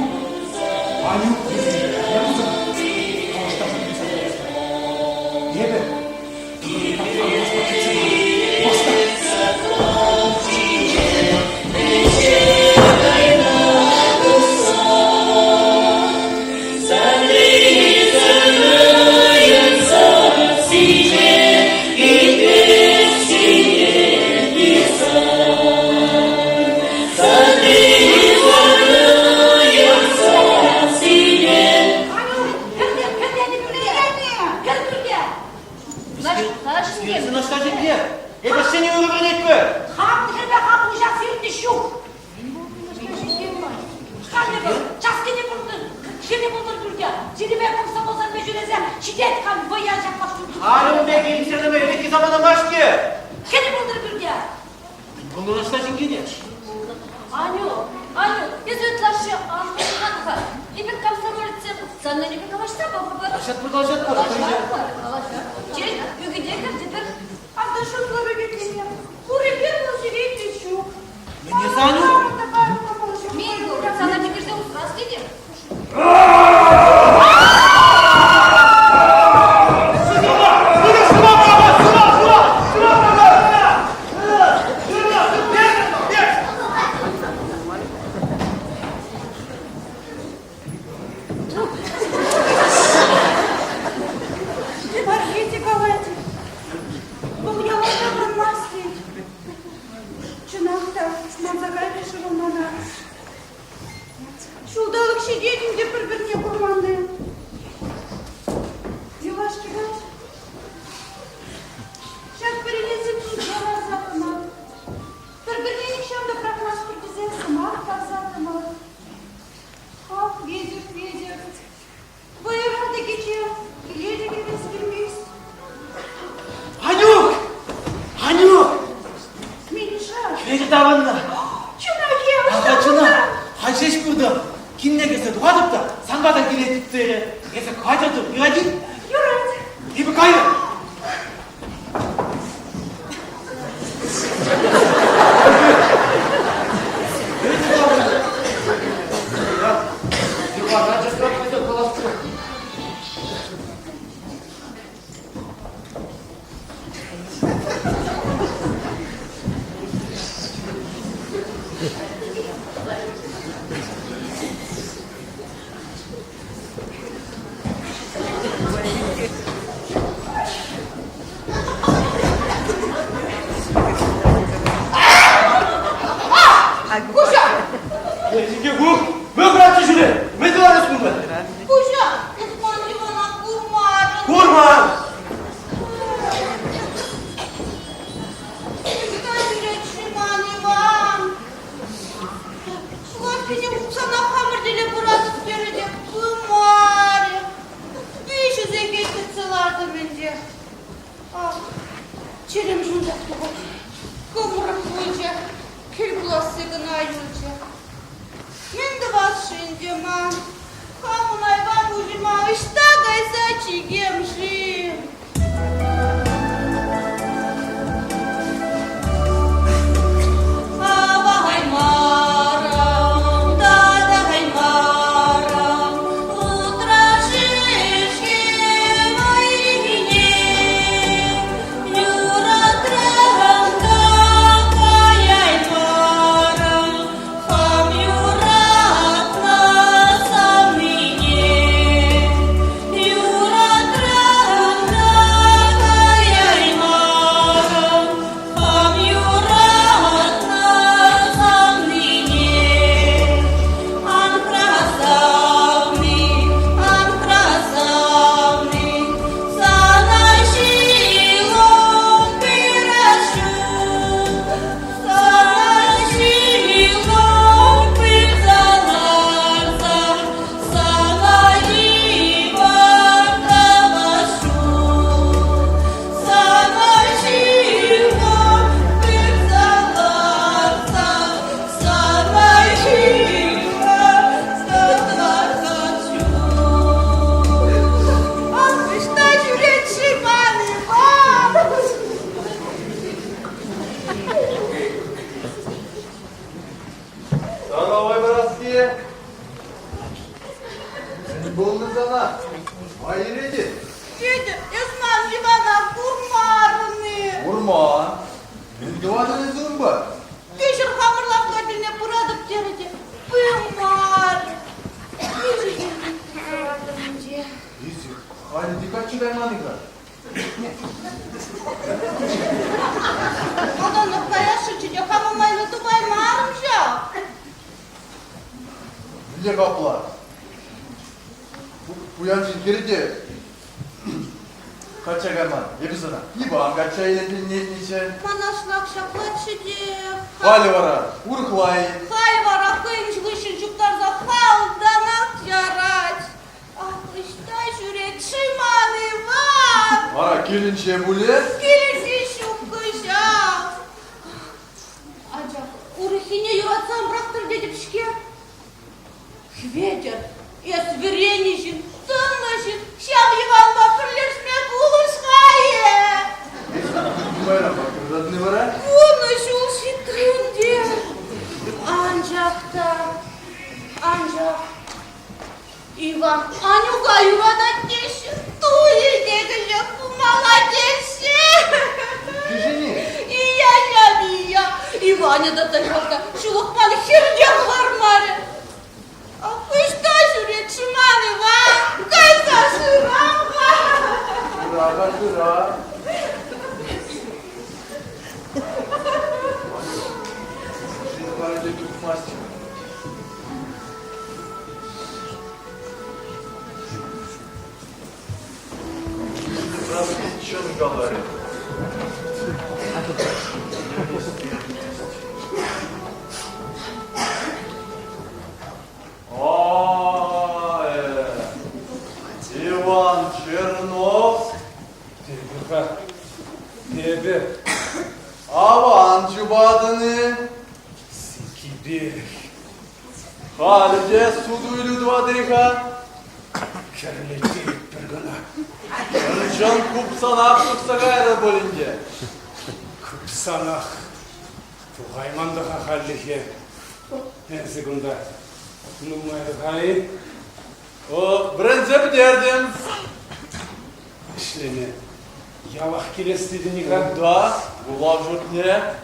F: Анюк вӗсене не пулсан, калаҫтарса килсе каяс. Эпӗ тӑхӑнтах кӗтсе Баста!
B: Наҫтаҫ инке? Эпӗ ҫӗнӗ юрӑ вӗренетпӗр.
H: Хам хӗрпе хам пуҫа сирнӗ ҫук. Халӗ вӑл час кӗнӗ пултӑр, кӗнӗ пултӑр пӳрте. Сирӗпе комсомолсемпе ҫӳресе ҫитет хам вӑя ҫаплах ҫук.
B: Халӗ ун пек илтсенӗме ӗлӗкхи самана мар-ҫке.
H: Кӗнӗ пултӑр пӳрте.
B: Вӑл Наҫтаҫ инкене.
D: Аню, Аню, эсӗ ытлашши ан пӑшӑрхан-ха. Эпир комсомолецсем саннӑ калаҫса пӑхӑпӑр.
B: Калаҫатпӑр, калаҫатпӑр.
D: Калаҫатпӑр, калаҫатпӑр. Чей, ӳкӗте кӗртӗпӗр.
C: Ата шутлӑ ӳкӗтлеме. Пурӗпе вӑл сире те ҫук.
B: Мӗне Саню?
D: Мин пур, сана тӗкӗрсе усрас тетӗп.
C: Мархите калать, вӑл яла таврӑнмасть тет. Чӑнах та, манса кайрӗ-ши вӑл мана? Ҫулталӑк ҫитет ӗнтӗ пӗр-пӗрне курманни. Юлашки каҫ ҫак пӗренесем ҫинче ларса тӑнӑ. Пӗр-пӗрне нихҫан та пӑрахмастпӑр тесе сӑмах парса тӑнӑ. Ах, Ветер, Ветер, вӑйӑра та кичем, киле те кӗрес килмест.
B: Анюк! Анюк!
C: Миша!
B: Хӗвел таврӑннӑ.
C: Чӑнах-и?
B: Ага, чӑнах. Халь ҫеҫ куртӑм. Килне кӗрсе тухатӑп та сан пата килетӗп терӗ. Эсӗ катя тух, юрать-и?
C: Юрать.
B: Эпӗ кайрӑм.
J: Куҫа!
B: Мӗн хӑратчӗ ҫӳре? Мӗн тӑван эс кунта?
J: Куҫа! Эс ман Ивана курмарӑн.
B: Курман!
J: Ӑҫта ҫӳрет-ши ман Иван? Лавккине хупсанах хамӑр тӗле пыратӑп терӗ те пымарӗ. Виҫӗ сехет кӗтсе лартӑм ӗнтӗ. Ах, чӗрем ҫунсах тухать. Кӑмрӑк пулчӗ, кӗл пуласси кӑна юлчӗ. Мӗн тӑвас-ши ӗнтӗ ман? Хамӑн айван пуҫӑма ӑҫта кайса чикем-ши? Авахаймарӑм, татахаймарӑм, лутра шӗшкӗ вӑйрине юратрӑм та каяймарӑм, хам юратнӑ савнине. Юратрӑм та каяймарӑм, хам юратнӑ савнине. Ан красавни, ан красавни, сана ҫилом пырас ҫук. Сана ҫилом пырса ларсан, Сана йывӑр тӑвас ҫук. Сана ҫилом пырса ларсан, Сана йывӑр тӑвас ҫук.
C: Ах, ӑҫта ҫӳрет-ши ман Иван?
K: Здоровой, братские! Мӗн пулнӑ сана? Ма йӗретӗн?
J: Федя, эс ман Ивана курмарӑн-и?
K: Курман. Мӗн тӑватӑн эсӗ унпа?
J: Кӗҫӗр хамӑр лавкка тӗлне пыратӑп терӗ те пымарӗ. Миша килнӗ
K: Эсӗ халӗ те качча кайман-и-ха?
J: Малтанах каясшӑнччӗ те хамӑн майлӑ тупаймарӑм ҫав.
K: Мӗнле капла? Пуян ҫын хӗрӗ те. Качча кайман. Эпӗ сана Иван качча илетнӗччӗ.
J: Манашлах ҫаплаччӗ те.
K: Халӗ вара урӑхла-и?
J: Халь вара хӑйӗн хыҫҫӑн чуптарса халтанах ярать. Ах, ӑҫта ҫӳрет-ши ман Иван?
K: Вара килӗнче пулӗ?
J: Килӗнче ҫук кӑҫал. Анчах урӑххине юратсан пӑрахтӑр тетӗп-ҫке. Хветӗр, эс вӗреннӗ ҫын, тӑнлӑ ҫын, ҫав Иванпа пӗрлешме пулӑш-ха-е!
K: Нумайрах юратни вара?
J: 10 ҫул ҫитрӗ ӗнтӗ. Анчах та, анчах Иван Анюка юратать теҫҫӗ, туйӗ те кӗҫех пулмалла теҫҫӗ.
K: Кӗҫӗни?
J: Ия, ҫав ия. Иванӗ тата ҫакна ҫулӑхман хӗрне хӑвармарӗ. Ӑҫта ҫӳрет-ши ман Иван? Кайса шырам-ха.
K: Шыра-ха, шыра. Ҫын тухмасть. Чӑн каларӗ. Иван Чернов.
I: Эпӗ-ха, эпӗ.
K: Аван чупатӑн-и?
I: Сиккипех.
K: Халӗ те суту-илӳ тӑватӑр-и-ха?
I: Кӗрлеттеретпӗр кӑна.
K: Чӑн-чӑн купсанах тухса кайрӗ пуль ӗнтӗ.
I: Купсанах. Тухайман та-ха хальлӗхе. Эсӗ кунта нумайлӑха-и?
K: О, вӗренсе пӗтертӗм.
I: Ӗҫлеме ялах килес тетӗн-и-ха?
K: Унта, вулав ҫуртне.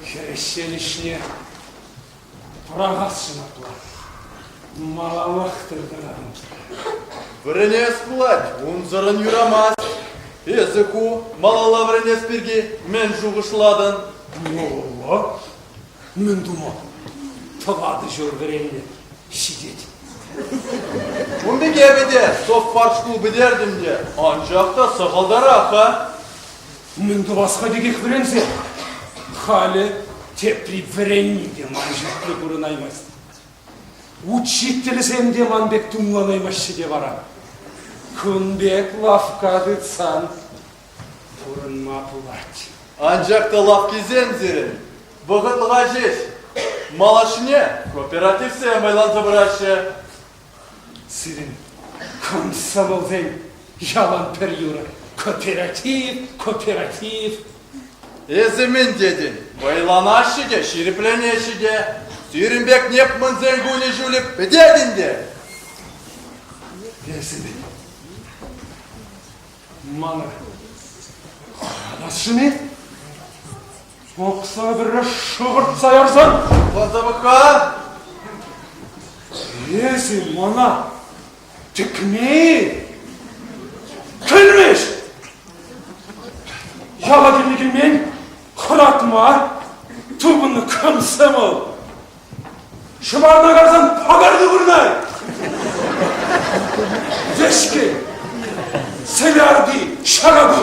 I: Хӗреҫсен ӗҫне пӑрахасшӑн апла. Малаллах тытӑнатӑн.
K: Вӗренес пулать, унсӑрӑн юрамасть. Эсӗ ку малалла вӗренес пирки мӗн шухӑшлатӑн?
I: Малалла? Мӗн тума? Тӑватӑ ҫул вӗреннӗ. Ҫитет.
K: Ун пек эпӗ те совпартшкул пӗтертӗм те, анчах та сахалтарах-ха.
I: Мӗн тӑвас-ха текех вӗренсе? Халӗ тепри вӗренни те ман чухлӗ пурӑнаймасть. Учительсем те ман пек тумланаймаҫҫӗ те вара. Кун пек лавкка тытсан пурӑнма пулать.
K: Анчах та лавккисем сирӗн вӑхӑтлӑха ҫеҫ. Малашне кооперативсем вӑйланса пыраҫҫӗ.
I: Сирӗн комсомолсен ялан пӗр юрӑ. Кооператив, кооператив.
K: Эсӗ мӗн тетӗн? Вӑйланаҫҫӗ те, ҫирӗпленеҫҫӗ те. Сирӗн пек непмансен кунӗ-ҫулӗ пӗтет ӗнтӗ.
I: Эсӗ мӗн? Мана хӑратасшӑн-и? Пӑхса пӗрре шӑхӑртса ярсан?
K: Пӑхса пӑх-ха!
I: Эсӗ мана тӗкме-и? Кӗлмӗҫ! Яла килнӗ килмен, хӑратма тупӑннӑ комсомол. Ҫӑварна карсан пакарты вырнай! Вӗҫкӗн! Сӗлярти ҫарапу!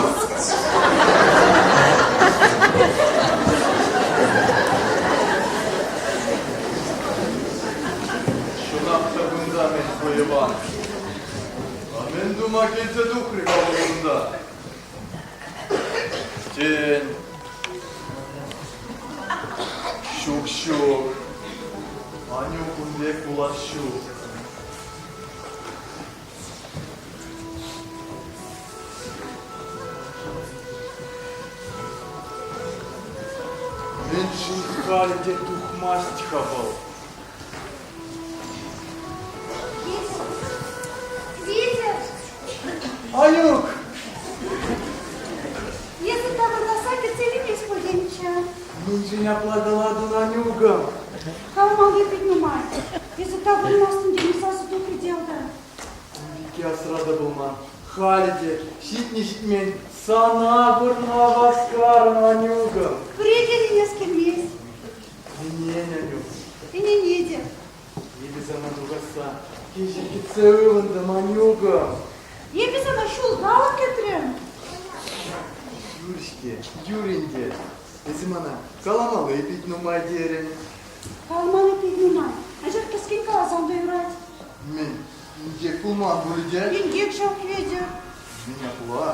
K: Чӑнах та кунта мӗн Иван? А мӗн тума килсе тухрӗ-ха вӑл кунта? Тен, ҫук, ҫук, Анюк ун пек пулас ҫук. Мӗншӗн халӗ те тухмасть-ха вӑл?
C: Витя!
K: Анюк!
C: Эсӗ таврӑнасса кӗтсе илмест пулинччӗ.
K: Мӗншӗн апла калатӑн, Анюкӑм?
C: Калмалли пит нумай. Эсӗ таврӑнмастӑн тенӗ сасӑ тухрӗ те ялта.
K: Пике асра та пулман. Халӗ те ҫитнӗ-ҫитмен сана курма васкарӑм, Анюкӑм.
C: Пӗре те ӗненес килмест.
K: Ӗнен, Анюк.
C: Ӗненетӗп.
K: Эпӗ сана тухасса. Кӗҫӗр кӗтсе ывӑнтӑм, Анюкӑм.
C: Эпӗ сана ҫулталӑк кӗтрӗм.
K: Юр-ҫке, юр ӗнтӗ. Эсӗ мана каламалли пит нумай терӗн.
C: Каламалли пит нумай, анчах кӗскен каласан та юрать.
K: Мӗн, инкек пулман пулӗ те?
C: Инкек ҫав, Хветӗр.
K: Мӗн апла?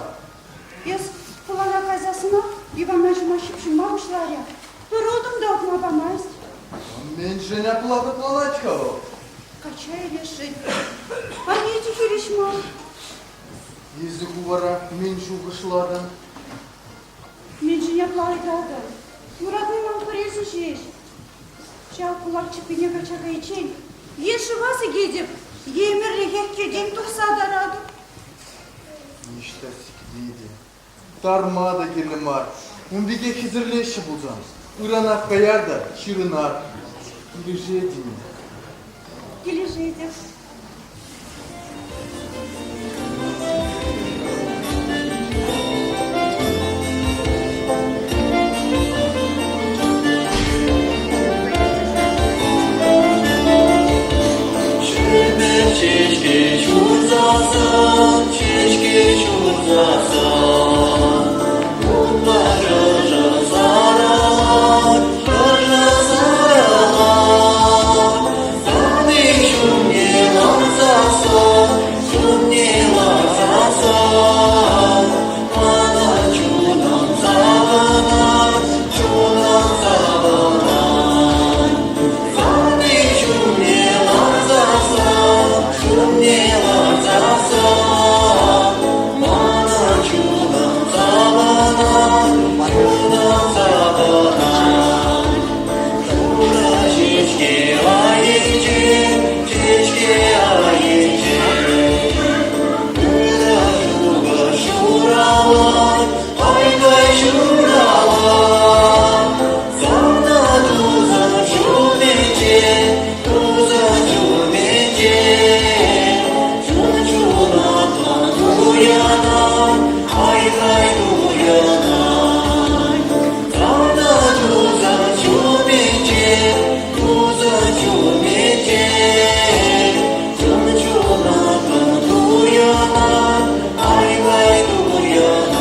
C: Эс хулана кайсассӑнах Ивана ҫума ҫыпҫӑнма пуҫларӗ. Пӗр утӑм та утма памасть.
K: Мӗншӗн апла хӑтланать-ха вӑл?
C: Качча илесшӗн. Анне те хирӗҫ мар.
K: Эсӗ ку вара мӗн шухӑшлатӑн?
C: Мӗншӗн апла ыйтатӑн? Юратни ман пӗр эсӗ ҫеҫ. Ҫав кулак чӗппине качча кайиччен е шыва сикетӗп, е ӗмӗрлӗхех килтен тухса таратӑп.
K: Ниҫта сикме те, тарма та кирлӗ мар. Ун пекех хӗсӗрлеҫҫӗ пулсан, ыранах каяр та ҫырӑнар. Килӗшетӗн-и?
C: Килӗшетӗп.
A: Ҫеҫке ҫурсассӑн, ҫеҫке ҫурсассӑн, унпа шӑршӑ сарӑлать, шӑршӑ сарӑлать. Савни ҫумне ларсассӑн, ҫумне ларсассӑн, мана чунӑм савӑнать, чунӑм савӑнать. Савни ҫумне ларсассӑн, ҫумне ларсассӑн, мана чунӑм савӑнать, чунӑм савӑнать. Шурӑ ҫеҫке айӗнче, ҫеҫке айӗнче, ырӑ шухӑш ҫуралать, ай-кай ҫуралать. Сана тусӑм ҫумӗнче, тусӑм ҫумӗнче, чун ҫунатлӑн туянать, ай-хай туянать. Сана тусӑм ҫумӗнче, тусӑм ҫумӗнче, чун ҫунатлӑн туянать, ай-хай туянать.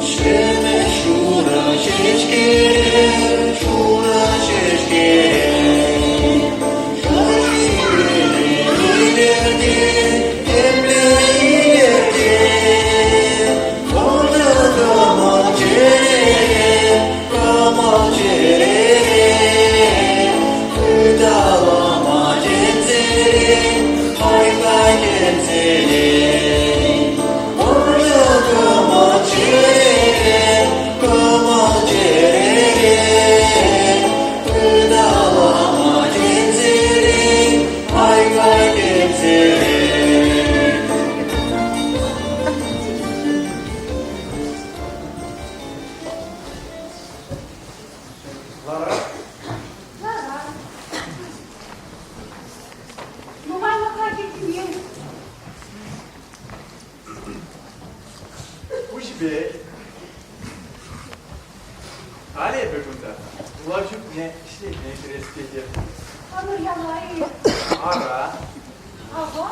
A: Ҫӗнӗ шурӑ ҫеҫкере, шурӑ ҫеҫкере, илӗртет, епле илӗртет. Ӑшӑ кӑмӑл чӗрере, кӑмӑл чӗрере, ыталама чӗнсерен, хай-хай чӗнсерен. Ӑшӑ кӑмӑл чӗрере, кӑмӑл чӗрере, ыталама чӗнсерен, хай-хай чӗнсерен.
K: Лара.
C: Лара. Нумайлӑха килтӗн.
K: Пуҫпе. Халӗ эпӗ кунта вулав ҫуртне ӗҫлеме кӗрес тетӗп.
C: Хамӑр яла-и?
K: Ара.
C: Ага.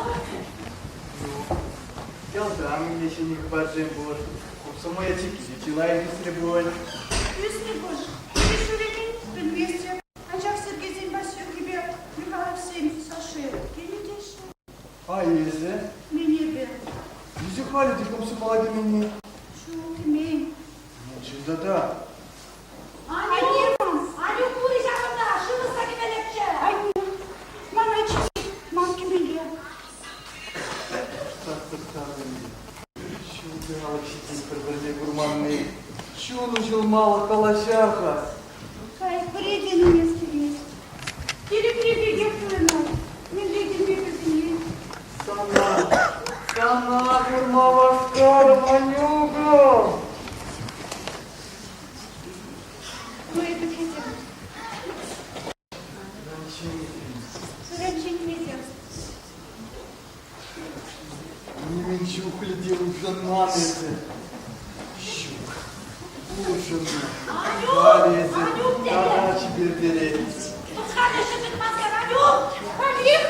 K: Ну, ялта мӗнле ҫӗнӗ хыпарсем пур. Комсомол ячейки те чылай ӳсрӗ пуль.
C: Ӳснӗ пуль. Эпӗ ҫӳрекен пӗлместӗп. Анчах Сергейсен Васюкипе Михайловсен Саши килнӗ теҫҫӗ.
K: А эсӗ?
C: Мӗн эпӗ?
K: Эсӗ халӗ те комсомола кӗменни.
C: Ҫук, кӗмен.
K: Мӗншӗн тата?
H: Анне, Аню пур ҫакӑнта, шыв ӑсса кӗмеллеччӗ.
C: Анне, мана чӗнет, ман кӗмелле.
K: Ҫулталӑк ҫитет пӗр-пӗрне курманни. Чун уҫӑлмалӑх калаҫар-ха.
C: Кайӑк пӗре те ӗненес килмест. Тӗлӗкри пекех туйӑнать. Мӗнле килме пӗлсенех.
K: Сана, сана курма васкарӑм, Анюкӑм.
C: Ну, эпӗ кӗтӗм. Ыран чӗнмесӗр.
K: Улшӑннӑ. Халӗ эсӗ тата чипертерех.
H: Халӗ шӑтӑкмасӑр, Анюк!
C: Халех,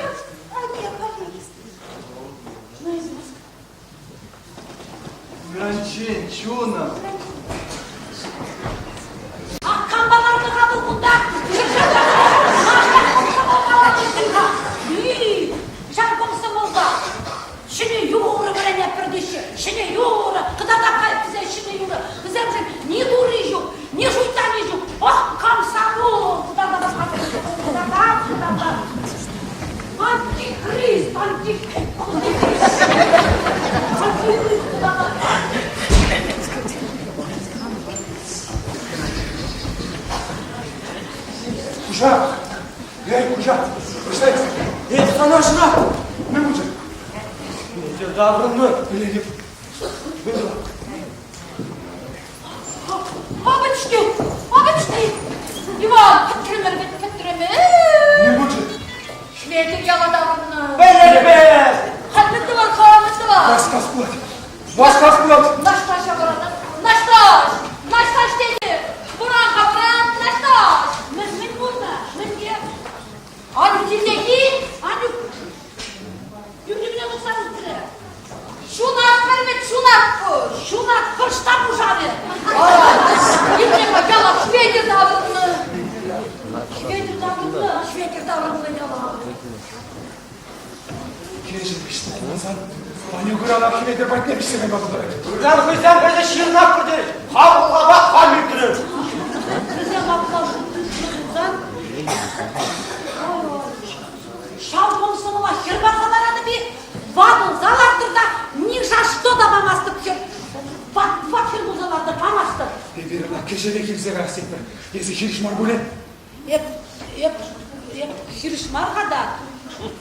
C: халех, халех.
K: Ыранччен, чунӑм.
H: Ах, кампа ларнӑ-ха вӑл кунта? Ҫав комсомолпа ҫӗнӗ юрӑ вӗренетпӗр теҫҫӗ. Ҫӗнӗ юрӑ, кӑтартап тесе ҫӗнӗ юрӑ. Вӗсемшӗн ни турри ҫук, ни шуйттанӗ ҫук. Ох, комсомол! Кӑтартап, кӑтартап, кӑтартап. Антихрист, антихрист. Антихрист кӑтартап.
F: Кушак! Эй, кушак! Ӑҫта эс?
B: Эс канашра!
F: Мӗн пулчӗ?
B: Эсир таврӑннӑ.
F: Пӗлетӗп. Мӗн тӑван?
C: Бабочки! Бабочки! Иван, пӗтрӗмӗр вӗт, пӗтрӗмӗр!
F: Мӗн пулчӗ?
C: Хветӗр яла таврӑннӑ.
B: Пӗлетпӗр!
C: Халь мӗн тӑван, халь мӗн тӑван?
F: Васкас пулать. Васкас пулать.
C: Наҫтаҫ авӑранать. Наҫтаҫ! Наҫтаҫ тетӗп! Вӑран-ха, вӑран, Наҫтаҫ! Мӗн, мӗн пулнӑ? Мӗнле? Анюк килте-и? Анюк пӳлӗмне тухса выртрӗ. Ҫунат пӗр вӗт, ҫунат пур. Ҫунат кӑштах пушарӗ. Епле-ха яла Хветӗр таврӑннӑ. Хветӗр таврӑннӑ, Хветӗр таврӑннӑ яла.
F: Кӗҫӗн вӗҫне пулсан, Ванюк ыранах Хӗветӗр патне вӗҫсе кайма пултарать.
B: Ыран хӑйсем хӑйсем ҫырнах пӗтерӗҫ. Хам ухапа хам ӳкрӗм.
H: Вӗсем апла шут тытнӑ пулсан, ҫав комсомола хӗр парса ларатӑп-и? Ватӑлса лартӑр та ни за что та памастӑп хӗр. Ват, ват хӗр пулса лартӑр, памастӑп.
F: Эпир ӑна кӗҫӗрех илсе каяс тетпӗр. Эсӗ хирӗҫ мар пулӗ?
H: Эп, эп, эп хирӗҫ мар-ха та.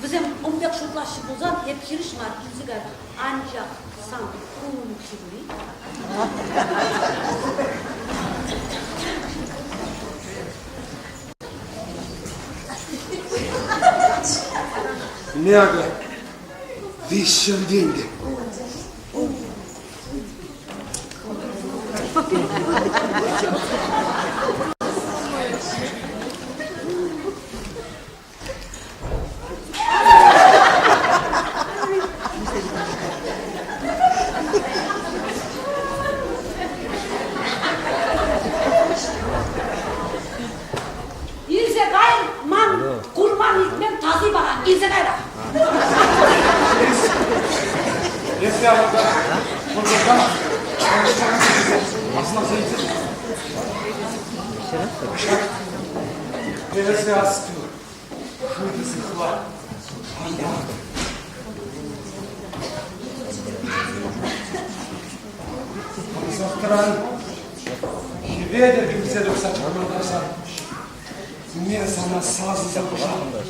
H: Вӗсем ун пек шутлаҫҫӗ пулсан, эп хирӗҫ мар, илсе кай. Анчах сан хулӑн укҫи пур-и?
F: Мякӑ 300 тенкӗ.
H: Илсе кай, ман курман-илтмен таси вара, илсе кайрах.
F: Эсӗ авӑрта шӑнкӑртам асласа илсе Эсӗ асту, хытӑ сыхла, ан ват. Ӑнсӑртран Хӗветӗр килсе тухса чӑрмантарсан Ме сана сасӑсӑр пӑшаллӑ.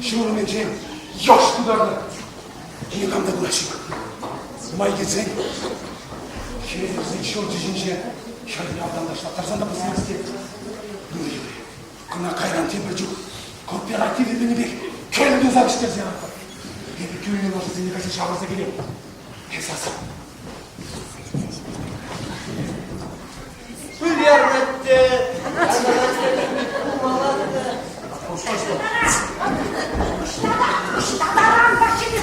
F: Ҫурӑмӗнчен йӑш тутарнӑ. Никам та пулас ҫук. Май килсен хӗветӗрсен ҫурчӗ ҫинче хӗрне автанлаштарсан та пӑсмасть те. Ну, юрӗ. Кӑна кайран тепӗр чух кооперативӗ мӗнӗпех кӗл туса вӗҫтерсе яратпӑр. Эпӗ кӳлнӗ лашасене кайса ҫавӑрса килем. Эс аса.
A: Пӗлернӗ
H: Ӑҫта таран ҫӗнӗ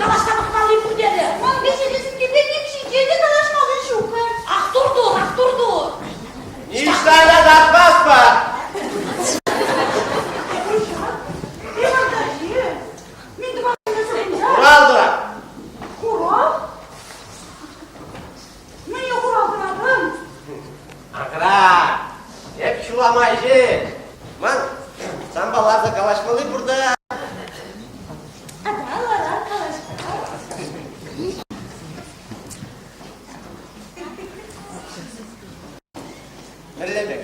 H: калаҫса пӑхмалли пур терӗ.
C: Ман виҫӗ ним ҫинчен те калаҫмалли ҫук-ха.
H: Ах тур-тур, ах тур-тур.
A: Ниҫта та татмастпӑр. Хурал тӑрать.
C: Хурал? Мӗне хурал тӑратӑн?
A: Ахра, эп ҫула май ҫеҫ. Ман санпа ларса калаҫмалли пур та.
C: Ата ларар калаҫма.
A: Мӗнле пек?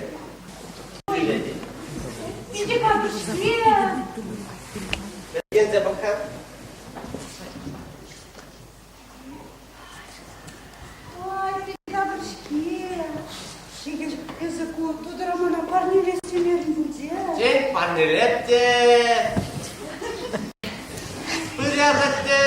C: Питӗ капӑр-ҫке.
A: Пӗркенсе пӑх-ха.
C: Ой, питӗ капӑр-ҫке. Шикӗр, эсӗ ку тутӑра мана парнелес темерӗн пуль те?
A: Тен, парнелеп те. Пырясӑк те.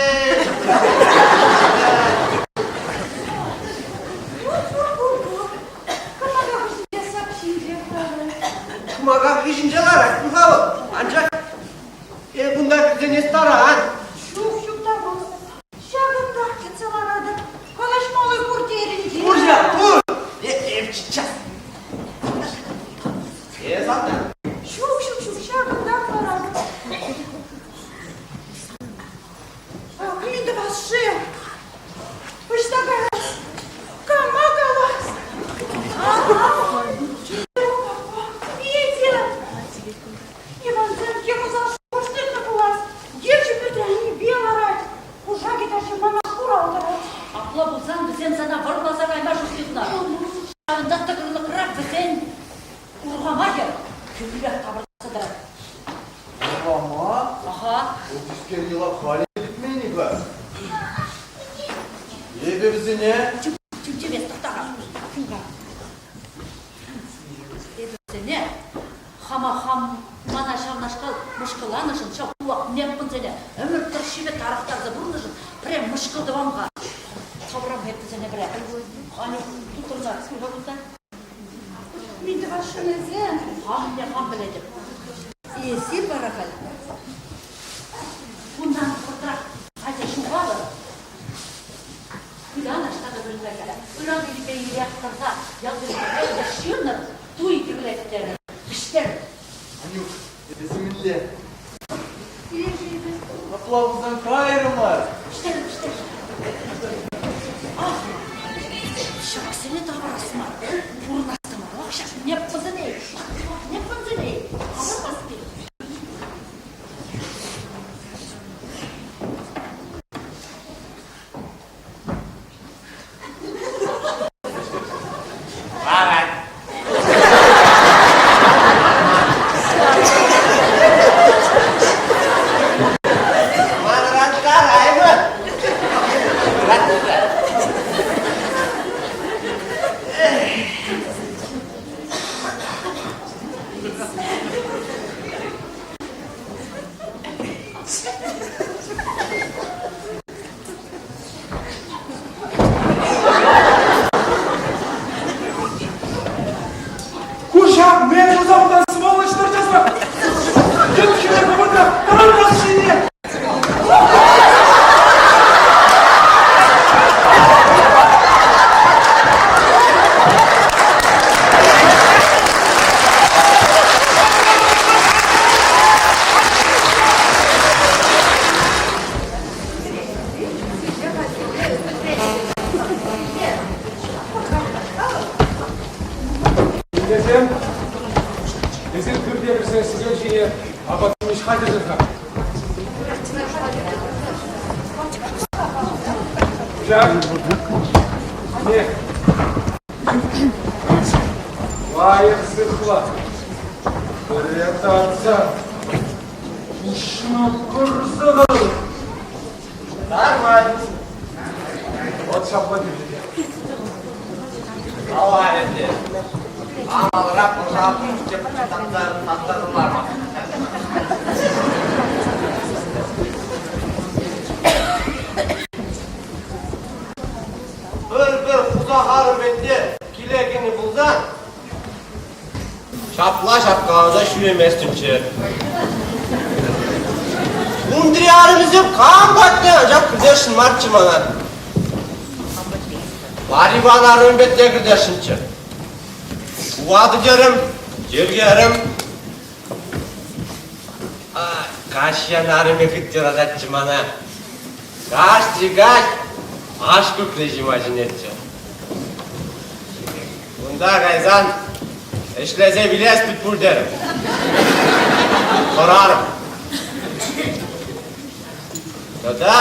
D: Апла пулсан вӗсем сана вӑрласа кайма шут тытнӑ. Ҫавӑнта тӑкӑрлӑкрах вӗсен урхамахӗ хӳрирех тавӑрса тӑрать.
K: Урхамах?
D: Аха.
K: Вӑл тискер йӑла халӗ пӗтмен-и-ха? Эпӗ вӗсене...
D: Чӳк-чӳмес тӑхта-ха. Эпӗ вӗсене хама хам мана ҫавнашкал мӑшкӑланӑшӑн, ҫав кулак неппӑнсене ӗмӗр тӑршшипе тарӑхтарса пурӑннӑшӑн пӗрре мӑшкӑл тӑвам-ха. Таврам эп вӗсене пӗрре. Анюк, тутӑрса кур-ха кунта.
C: Мӗн тӑвасшӑн эсӗ?
D: Хамне хам пӗлетӗп. Эсир вара халь кунтан хӑвӑртрах кайса ҫухалӑр. Ыран ӑҫта та пӗлмелле. Ыран ирпе ирех тӑрса ялти ҫыннӑн туй кӗрлеттерӗр, вӗҫтерӗр.
K: Анюк, эсӗ мӗнле? Апла пулсан кайрӑмӑр.
D: Вӗҫтерӗр, вӗҫтерӗр. Ах, ҫаксене тавӑрас мар. Пурӑнас та мар. Ах, ҫак неппӑсене, неппӑсене тавӑрмас пек.
A: Ларать. Манран тараймӑн.
I: Куҫа мӗн туса унтан сволочь тӑрчасрах? Йӗпхӳре хӑвӑртрах тӑрантас ҫине! Ӗнесем, эсир пӳрте кӗрсе сӗтел ҫине апат-ҫимӗҫ хатӗрлӗр-ха. Куҫар. Не. Лайӑх сыхла. Пӗрре татса Пуҫна кӑрса калӑр.
A: Нормально.
I: Вот ҫапла кирлӗ те.
A: Кала ӗнтӗ. Амалра пӑшал тӗп таттармар. Пӗр-пӗр хусахарӑм ӗнтӗ киле кӗнӗ пулсан, Ҫапла ҫапкаланса ҫӳреместӗмччӗ. Унтри арӑмӗсем кам патне анчах кӗртесшӗн марччӗ мана. Лариван арӑмӗ патне кӗртесшӗнччӗ. Ватӑ терӗм, йӗркерӗм. Каҫ арӑмӗ хыттӑрататчӗ мана. Кашни каҫ аш кукли ҫима чӗнетчӗ. Унта кайсан ӗҫлесе вилес пит пуль терӗм. Хӑрарӑм. Тата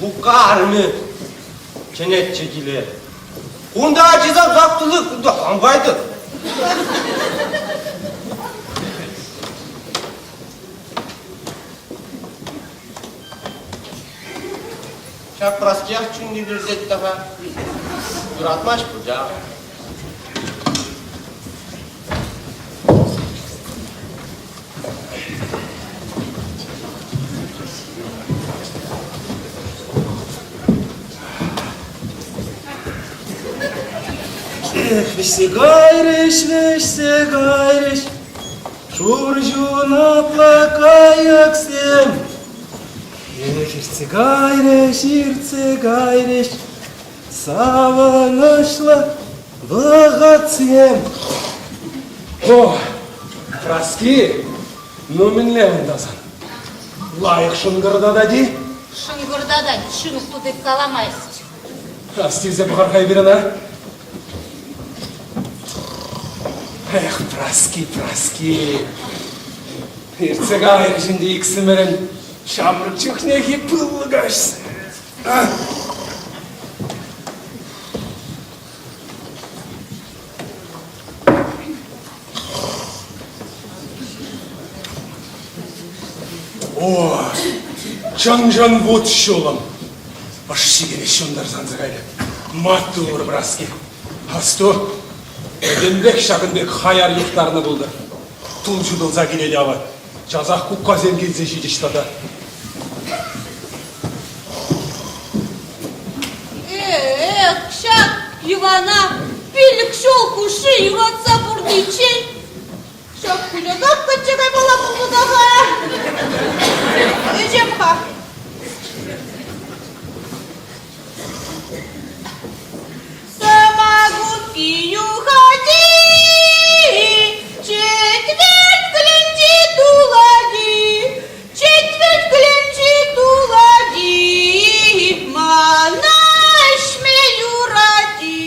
A: Лука арӑмӗ чӗнетчӗ киле. Кунта ачисем сак тулли, кунта хам кайтӑр. Ҫак Праскиях чунне вӗрсет та-ха. Юратмасть пучах.
I: Эх, вӗҫсе кайрӗҫ, вӗҫсе кайрӗҫ шур ҫунатлӑ кайӑксем. Эх, иртсе кайрӗҫ, иртсе кайрӗҫ савӑнӑҫлӑ вӑхӑтсем. О, Праски, ну мӗнле унта сан? Лайӑх шӑнкӑртатать-и?
J: Шӑнкӑртатать, ҫынӑх тути каламасть.
I: Астивсе пӑхар-ха эпир ӑна. Эх, Праски, Праски. Иртсе кайрӗҫ ӗнтӗ иксӗмӗрӗн ҫамрӑк чухнехи пыллӑ каҫсем.
F: Чӑн-чӑн вут-ҫулӑм. Ӑш-чикӗне ҫунтарса анса кайрӗ. Маттур, Праски. Асту, пӗтӗмпех ҫакӑн пек хаяр юхтарнӑ пултӑр. Тул ҫутӑлса килет авӑ. Часах куккасем килсе ҫитӗҫ тата.
J: Эх, ҫак Ивана пилӗк ҫул хушши юратса пурӑниччен ҫак кулянах качча каймалла пулнӑ та-ха. Ӗҫем-ха. Самогонки юхати, четверть кӗленчи тулати, четверть кӗленчи тулати, мана ӗҫме юрати.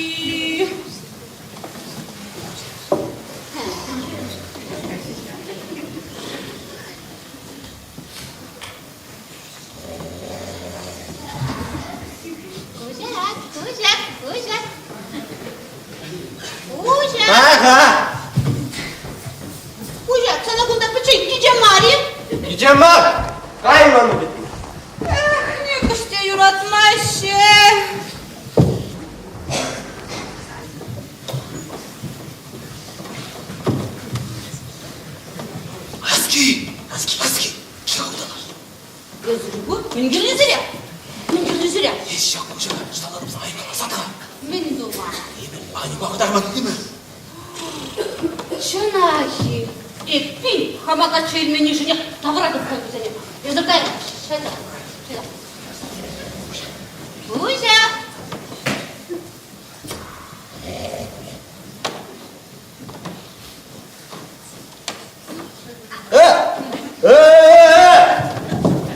J: Куҫак, куҫак, куҫак. Куҫак.
A: Ага.
J: Куҫак, сана кунта пӗччен кичем мар-и?
A: Кичем мар. Кай ман пӗтнӗ.
J: Эх, нихӑш те юратмаҫҫӗ.
B: Аски, аски, аски.
J: Кӗсӗрпу, мӗн кирлӗ сире? Мӗн кирлӗ сире?
B: Эс ҫак куҫа шталарӑмса айкаласа-ха.
J: Мӗн тума?
B: Эпӗ Анюка хӑтарма килтӗмӗр.
J: Чӑнах-и? Эппин, хама качча илменнишӗнех тавӑратӑп халь вӗсене. Эсӗ кай, шайта, шайта. Пуҫа!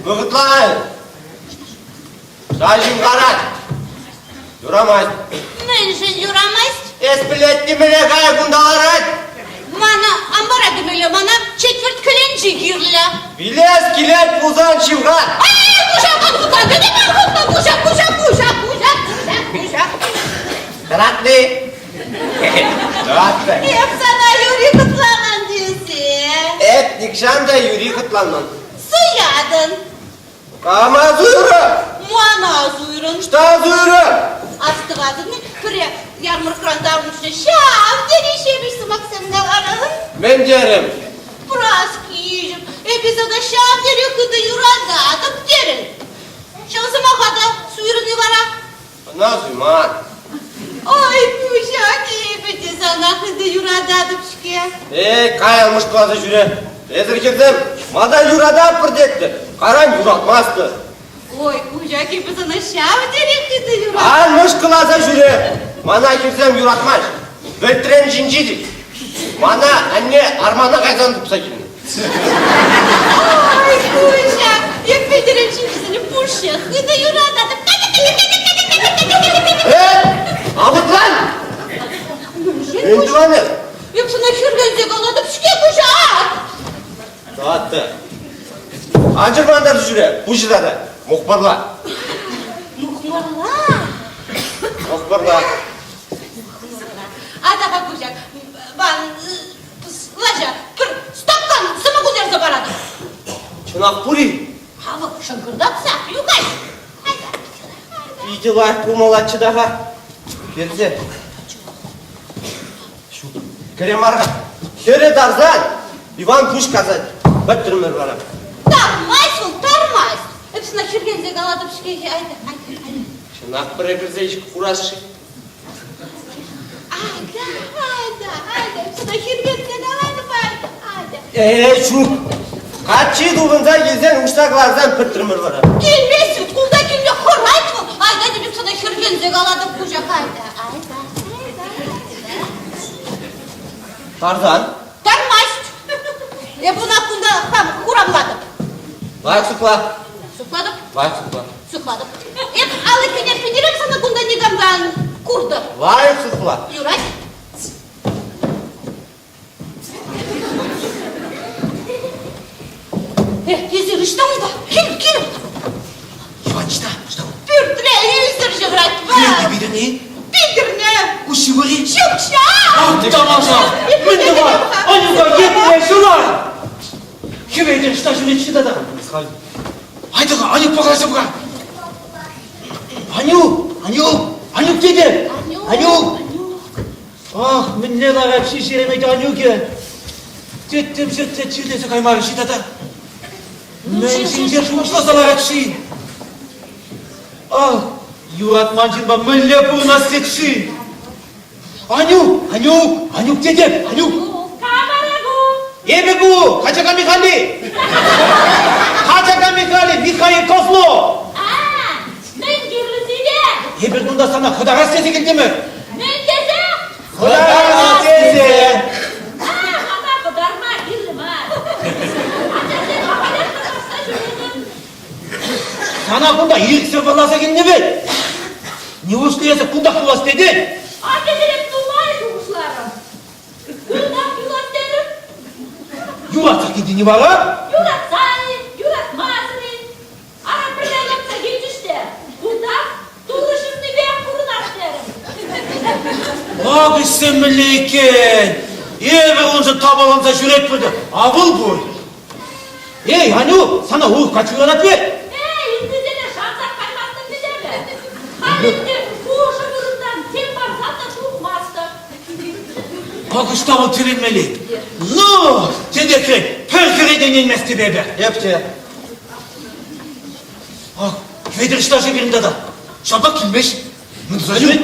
A: Вӑхӑтлан! Шаҫӑм карать! Юрамасть.
J: Мӗншӗн юрамасть?
A: Эс пӗлет нимӗне кая кунта ларать.
J: Мана амбара кӗмелле, мана четвӗрт кӗленчи кирлӗ.
A: Вилес килет пулсан ҫывхар.
J: Ай, куҫа кан хута, кӗтӗм хута, куҫа, куҫа, куҫа, куҫа, куҫа, куҫа.
A: Тӑратни. Тӑратты.
J: Эп сана юри хӑтланан тесе.
A: Эп нихҫан та юри хӑтланман.
J: Суятӑн.
A: Кама суйрӑ?
J: Мана суйрӑн.
A: Что суйрӑ?
J: Астӑватӑн-и, пӗрре ярмӑрккӑран таврӑнчӗ ҫав тери ҫепӗҫ сӑмахсем каларӑн.
A: Мӗн терӗм?
J: Праскиҫӗм, эпӗ сана ҫав тери хытӑ юрататӑп терӗн. Ҫав сӑмаха та суйрӑн-и вара?
A: Ӑна суйман.
J: Ой, Куҫак, эпӗ те сана хытӑ юрататӑп-ҫке.
A: Эй, кай мӑшкӑласа ҫӳре. Эсӗр хӗрсем, мана юрататпӑр теттӗр, каран юратмастӑр.
J: Ой, Куҫак, эпӗ сана ҫав тери хытӑ юрататӑп.
A: Ан мӑшкӑласа ҫӳре. Мана хӗрсем юратмасть. Вӗлтрен ҫинчи тет. Мана анне армана кайсан тупса килнӗ.
J: Ой, Куҫак, эп вӗлтрен ҫинчисене пушшех хытӑ юрататӑп.
A: Э, авӑтлан! Мӗн тӑван эс?
J: Эп сана хӗрхенсе калатӑп-ҫке, Куҫак!
A: Тӑваттӑ. Ан чӑрмантарса ҫӳре, пуҫӗ тата. Мухмӑрла.
J: Мухмӑрла?
A: Мухмӑрла.
J: Атаха Куҫак, ман лаша пӗр стакан самогон ярса паратӑп.
A: Чӑнах пур-и?
J: Авӑ шӑнкӑртатса юхать.
A: Питӗ лайӑх пулмаллаччӗ та-ха. Персе. Ҫук, кӗре мар-ха. Хӗрӗ тарсан Иван пуҫ касать. Пӗтрӗмӗр вара.
J: Тармасть вӑл, тармасть. Эп сана хӗрхенсе калатӑп-ҫке. Айта, айта, айта.
A: Чӑнах пӗрре кӗрсе курас-ши?
J: Айта, айта, айта. Эп сана хӗрхенсе калатӑп, айта, айта.
A: Э, ҫук. Каччи тупӑнса килсен уҫса кӑларсан пӗтрӗмӗр вара.
J: Килмест вӑл, кунта килме хӑрать вӑл. Айта, тепӗр сана хӗрхенсе калатӑп, куҫах, айта, айта, айта, айта.
A: Тарсан?
J: Тармасть. Эп ӑна кунта хам хуравлатӑп.
A: Лайӑх сыхла.
J: Сыхлатӑп.
A: Лайӑх сыхла.
J: Сыхлатӑп. Эп алӑкине питӗрем сана кунта никамран куртӑр.
A: Лайӑх сыхла.
J: Юрать. Эх, эсир ӑҫта унта? Кил, кил!
B: Иван, ӑҫта? Ӑҫта?
J: Пӳртре ӳсӗр ҫыврать
B: Пӳрте питӗрни?
J: Питӗрнӗ!
B: Куҫҫи вӑри?
J: Ҫук-ҫа!
B: Тамаша! Мӗн тӑван? Анюка епле ҫунать? Хӗветӗр ӑҫта ҫӳрет-ши тата? Айтӑр-ха, Анюкпа калаҫӑп-ха. Анюк, Анюк, Анюк тете! Анюк! Ах, мӗнле ларать-ши шеремет Анюкӗ? Тӗттӗм ҫӗртсе чирлесе каймарӗ-ши тата? Мӗн ҫинче шухӑшласа ларать-ши? Ах, юратман ҫынпа мӗнле пурӑнас тет-ши? Анюк, Анюк, Анюк тете, Анюк!
D: Кам вара ку?
B: Эпӗ ку, Качака Михали! Качака Михали, Михаил Козлов!
D: А, мӗн кирлӗ сире?
B: Эпир кунта сана хӑтарас тесе килтӗмӗр.
D: Мӗн тесе?
B: Хӑтарас тесе!
D: А, мана хӑтарма кирлӗ мар. Ачасем ахалех тӑрӑшса ҫӳретӗп.
B: Сана кунта ирӗксӗр вӑрласа килнӗ вӗт. Неужели эсӗ кунтах юлас тетӗн?
D: Аттесене нумай шухӑшларӑм. Кунтах юлас терӗм.
B: Юратсах килтӗн-и вара?
D: Юратсан-и, юратмасӑр-и? Ара пӗрле лартса килчӗҫ те кунтах Турӑ ҫырнипех пурӑнас терӗм.
B: Ак ӗҫсем мӗнле иккен! Эпӗ уншӑн тапаланса ҫӳретпӗр те, а вӑл пур. Эй, Аню, сана урӑх каччӑ юратать вӗт?
D: Эй, ыттисене шансах каймастӑп вӗт эпӗ. Халь ӗнтӗ пушӑ вырӑнтан тем парсан та тухмастӑп.
B: Ак ӑҫта вӑл тӗлӗнмелли. Ну, тетекрен пӗр хӗре те ӗненместӗп эпӗ.
A: Эп те.
B: Ах, Хветӗр ӑҫта-ши пирӗн тата? Ҫапах килмест. Мӗн туса ҫӳрет?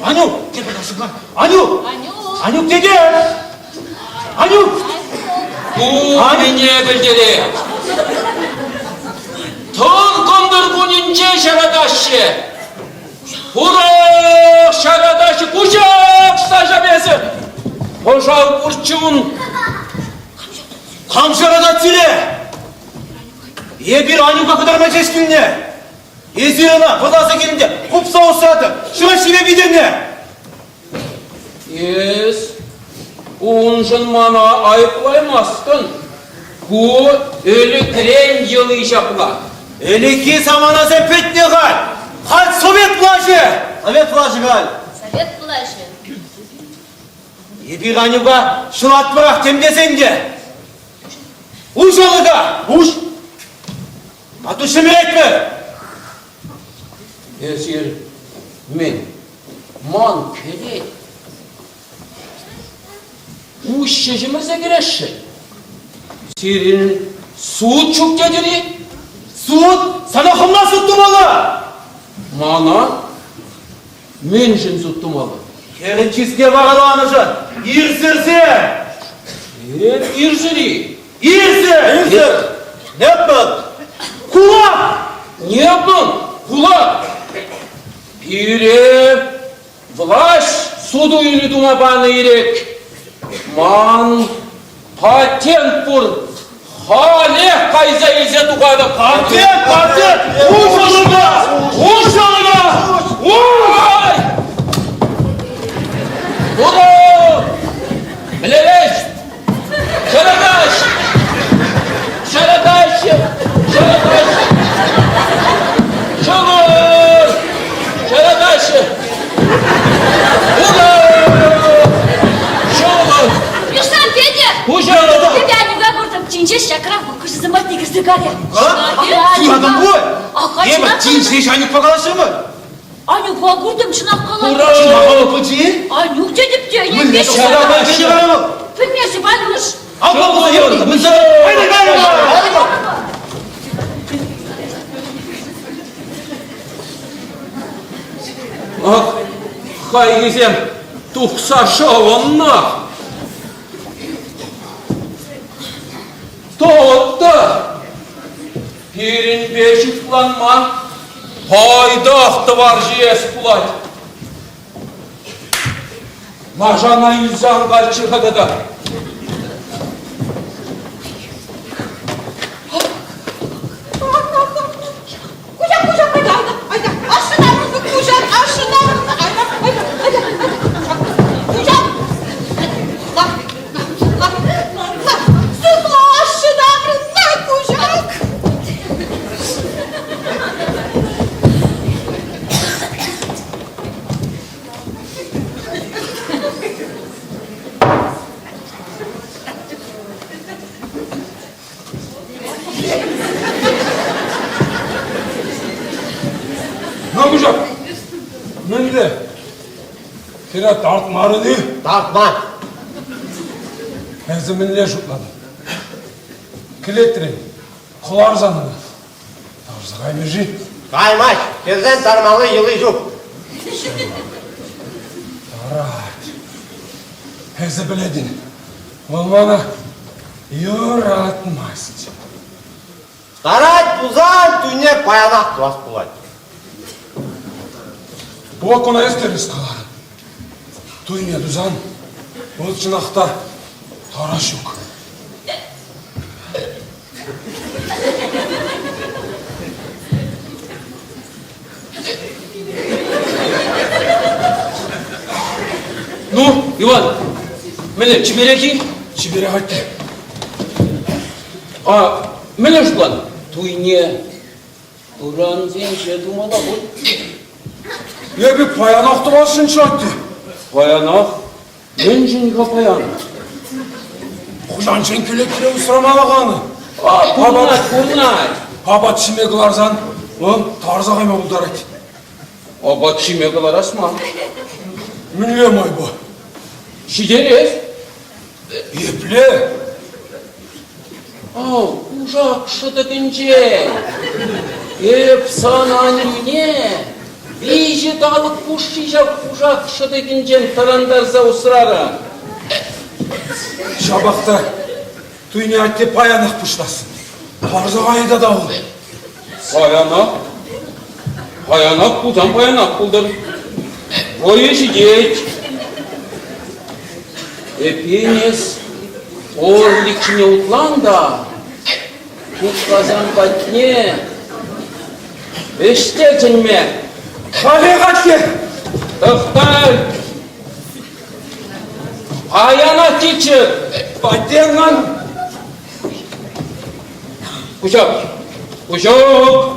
B: Аню, тепӗр кашӑкла. Аню!
D: Аню!
B: Анюк тете! Анюк!
G: Ку мӗне пӗлтерет? Тӑн кӑнтӑр кунӗнче ҫаратаҫҫӗ. Хурах ҫаратаҫҫӗ, куҫах саҫа эсӗ. Пӑшал пурччӗ ун.
B: Кам ҫаратать сире? Эпир Анюка хӑтарма ҫеҫ килнӗ. Эсир ӑна вӑрласа килнӗ те хупса усратӑр, шыва ҫиме питӗрнӗ.
G: Эс уншӑн мана айӑплаймастӑн. Ку ӗлӗкрен йӑли ҫапла.
B: Ӗлӗкхи саманасем пӗтнӗ халь. Халь совет влаҫӗ.
A: Совет влаҫӗ халь.
D: Совет влаҫӗ.
B: Эпир Анюка ҫӑлатпӑрах тем тесен те. Уҫ алӑка! Уҫ! Атту ҫӗмӗретпӗр!
G: Эсир мӗн, ман кӗрет? Уҫҫӑ ҫӗмӗрсе кӗресшӗн. Сирӗн суд ҫук тетӗр-и?
B: Суд? Сана хӑвна суд тумалла!
G: Мана? Мӗншӗн суд тумалла?
B: Хӗрӗн чысне вараланӑшӑн ирсӗрсем!
G: Эп ирсӗр-и?
B: Ирсӗр!
A: Ирсӗр! Неппӑн!
B: Кулак!
G: Неппӑн! Кулак! Пире влаҫ суту-илӳ тума панӑ ирӗк. Ман патент пур. Халех кайса илсе тухатӑп.
B: Патент! Патент! Уҫӑлӑна! Уҫӑлӑна!
G: Ой! Ура! Мӗлелеш! Шаратаҫ! Шаратаҫҫӗ! Шаратаҫҫӗ! Шӑлӑр! Шаратаҫҫӗ! Ура! Шӑлӑр!
D: Юрсан, Петя!
G: Хуҫалӑх!
D: Эпӗ Анюка куртӑм, тин ҫеҫ ҫакран куккӑшӗсем патне кӗрсе кайрӗ.
B: Суятӑн пуль! Эпӗ тин ҫеҫ Анюкпа калаҫрӑмӑр.
D: Анюкпа куртӑм, чӑнах калатӑп.
B: Чӑнах пулчӗ-и?
D: Анюк тетӗп те,
B: Мӗнле
D: Пӗлмеҫҫӗ, Ванюш.
B: Апла пулса йӑлӑннӑ. Мӗн
G: Ах, хайхисем тухса шӑвӑннӑ. Тот-та пирӗнпе ҫыхланма пайтах тӑвар ҫиес пулать. Лашана илсе ан кайччӗ-ха тата.
C: Куҫар, куҫар, айда, айда, айда. Ашшӗн амӑшӗ куҫар, ашшӗн амӑшӗ, айда, айда, айда, айда. Куҫар. Лар, лар, лар. Сыхла ашшӗн амӑшӗ, куҫар.
F: Хӗре тартмарӑн-и?
A: Тартман.
F: Эсӗ мӗнле шутлатӑн? Кӗлетрен кӑларсан ӑна тарса каймӗ-ши?
A: Каймасть. Хӗрсен тармалли йӑли ҫук.
F: Тарать. Эсӗ пӗлетӗн, вӑл мана юратмасть.
A: Тарать пулсан туйне паянах тӑвас пулать.
F: Вакуна эс тӗрӗс каларӑн. Туйне тусан вӑл чӑнах та тара ҫук.
G: Ну, Иван, мӗнле, чиперех-и?
F: Чиперех, атте.
G: А мӗнле шутлан? Туйне ырансенче тумалла пуль.
F: Эпӗ паянах тӑвасшӑнччӗ, атте.
G: Паянах? Мӗншӗн-ха паян?
F: Хуҫанчен кӗлетре усрамалӑх
G: А, пурнать, пурнать.
F: Апат ҫиме кӑларсан вӑл тарса кайма пултарать.
G: Апат ҫиме кӑларас мар.
F: Мӗнле майпа?
G: Ҫитерес.
F: Епле?
G: Ав, кушак шӑтӑкӗнче. Эп сан аннӳне виҫӗ талӑк хушши ҫав кушак шӑтӑкӗнчен тӑрантарса усрарӑм.
F: Ҫапах та туйне атте паянах пуҫласшӑн. Парса кайӗ тата вӑл.
G: Паянах? Паянах пулсан паянах пултӑр. Вӑйӗ ҫитет. Эппин эс Орлик ҫине утлан та кукласам патне ӗҫте чӗнме.
F: Халех, атте!
G: Тӑхта! Паянах тиччӗр!
F: Атте, ӑнлан!
G: Куҫак! Куҫок!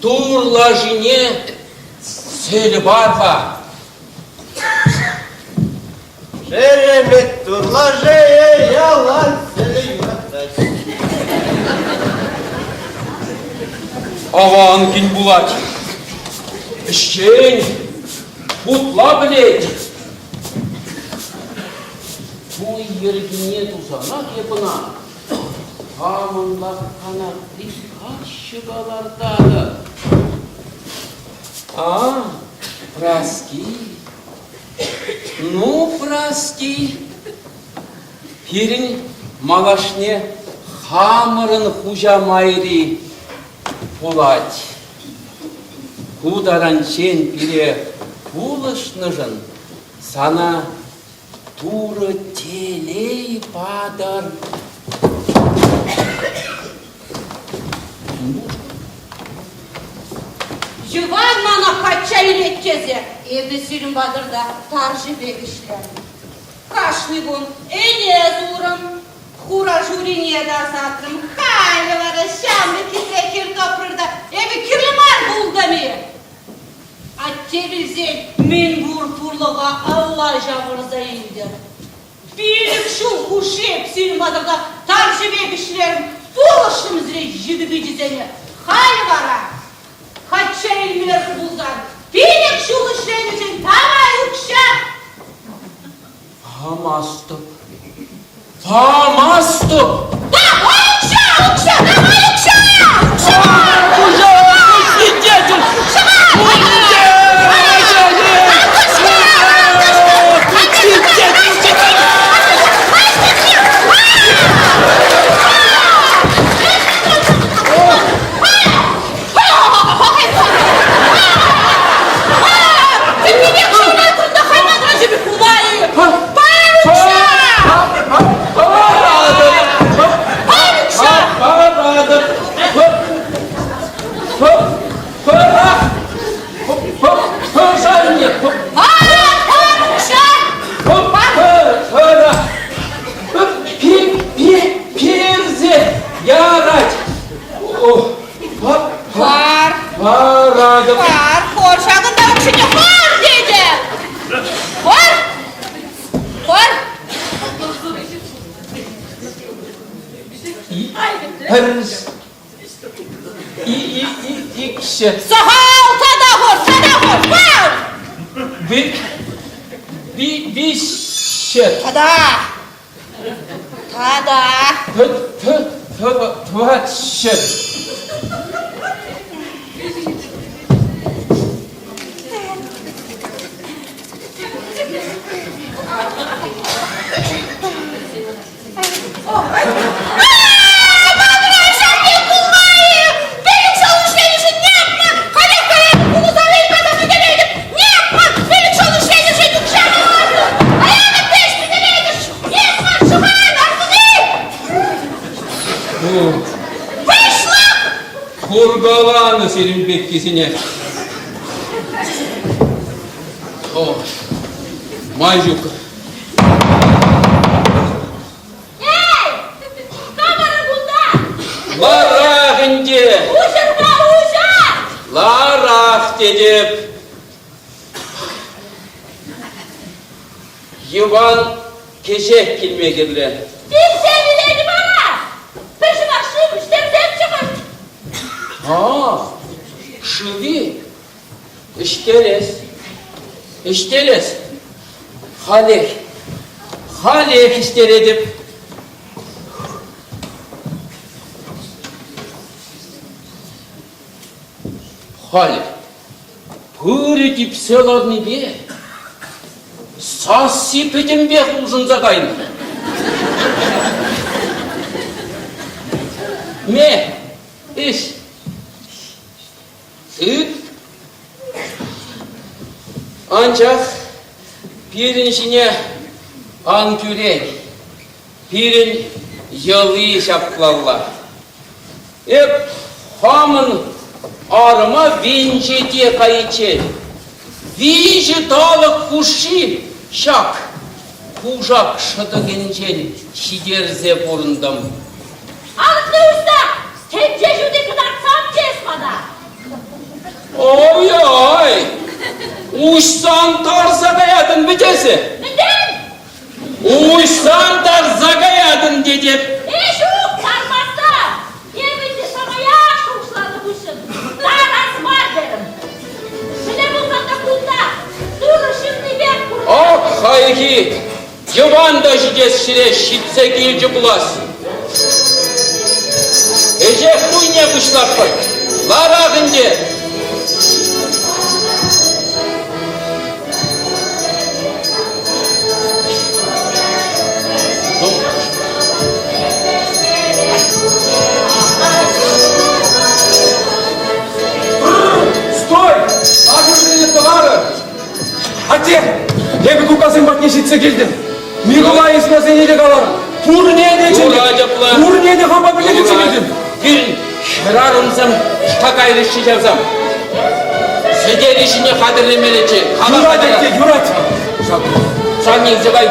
G: Тур лашине сӗлӗ пар-ха!
A: Шеремет тур лаши ялан сӗлӗ юратать.
G: Аван кин пулать. Ӗҫчен, хутла пӗлет. Туй йӗркине тусанах эп ӑна хамӑн лавккана приказчика лартатӑп. А, Праски, ну, Праски, пирӗн малашне хамӑрӑн хуҫа майри пулать. Ку таранччен пире пулӑшнӑшӑн сана Турӑ телей патӑр.
J: Йӑван мана качча илет тесе эпӗ сирӗн патӑрта тарҫӑ пек ӗҫлерӗм. Кашни кун ӗне турӑм, хура-шурине тасатрӑм. Халӗ вара ҫамрӑк хитре хӗр тӑпрӑр та эпӗ кирлӗ мар пултӑм-и? Атте вилсен мӗнпур пурлӑха алла ҫавӑрса илтӗр. Пилӗк ҫул хушши эп сирӗн патӑрта тарҫӑ пек ӗҫлерӗм, пулӑшрӑм сире йытӑ пичӗсене. Халь вара качча илмерӗр пулсан пилӗк ҫул ӗҫленӗшӗн тавай укҫа!
G: Памастӑп. Памастӑп!
J: Давай укҫа, укҫа, давай укҫа! Укҫа!
G: Хуҫа, свидетель! Персе ярать.
J: Пар.
G: Паратӑп.
J: Пар, хор, ҫакӑнта укҫине хор тетӗп. Хор. Хор.
G: Пӗр икҫӗ.
J: Сахал тата хор, тата хор, пар.
G: Виҫҫӗ.
J: Тата! Тата!
G: Тӑватҫӗр. Куркаланӑ сирӗн пеккисене. О, май ҫук.
D: Эй! Камера кунта!
G: Ларах ӗнтӗ!
D: Уҫӑр-ха, уҫӑ!
G: Ларах тетӗп. Йӑван кӗҫех килме кирлӗ.
D: Килсе вилет вара! Пӗр ҫӑмах шыв ӗҫтерсемччӗ хӑть!
G: А, шыв-и? Ӗҫтерес. Ӗҫтерес. Халех. Халех ӗҫтеретӗп. Халь пырӗ типсе ларнипе сасси пӗтӗмпех улшӑнса кайнӑ. Ме, ӗҫ. Тыт. Анчах пирӗн ҫине ан кӳрен. Пирӗн йӑли ҫаплалла. Эп хамӑн арӑма венчете кайиччен виҫӗ талӑк хушши ҫак кушак шӑтӑкӗнчен ҫитерсе пурӑнтӑм.
D: Алӑкне уҫса тӗнче ҫути кӑтартсам эс мана.
G: Ой-ой! Уҫсан тарса каятӑн вӗт эсӗ.
D: Мӗнтен?
G: Уҫсан тарса каятӑн тетӗп.
D: Э, ҫук, тармастӑп. Эпӗ те самаях шухӑшланӑ хыҫҫӑн тарас мар терӗм. Мӗнле пулсан та кунта Турӑ ҫырнипех пурӑнать.
G: Ак хайхи Йӑван та ҫитес ҫӗре ҫитсе килчӗ пулас. Ӗҫех туйне пуҫлатпӑр. Ларах ӗнтӗ.
I: Стой! Ашӑрсене тӑварӑр! Атте, эпӗ кукасем патне ҫитсе килтӗм. Микулай ӗҫлесене те каларӑм. Пурне те чӗнтӗм. Пурне те хампа пӗрле килсе килтӗм.
G: Пирӗн хӗрарӑмсем ӑҫта кайрӗҫ-ши ҫавсем? Сӗтелӗ ҫине хатӗрлемеллеччӗ.
I: Юрать, атте, юрать.
G: Сан илсе кай.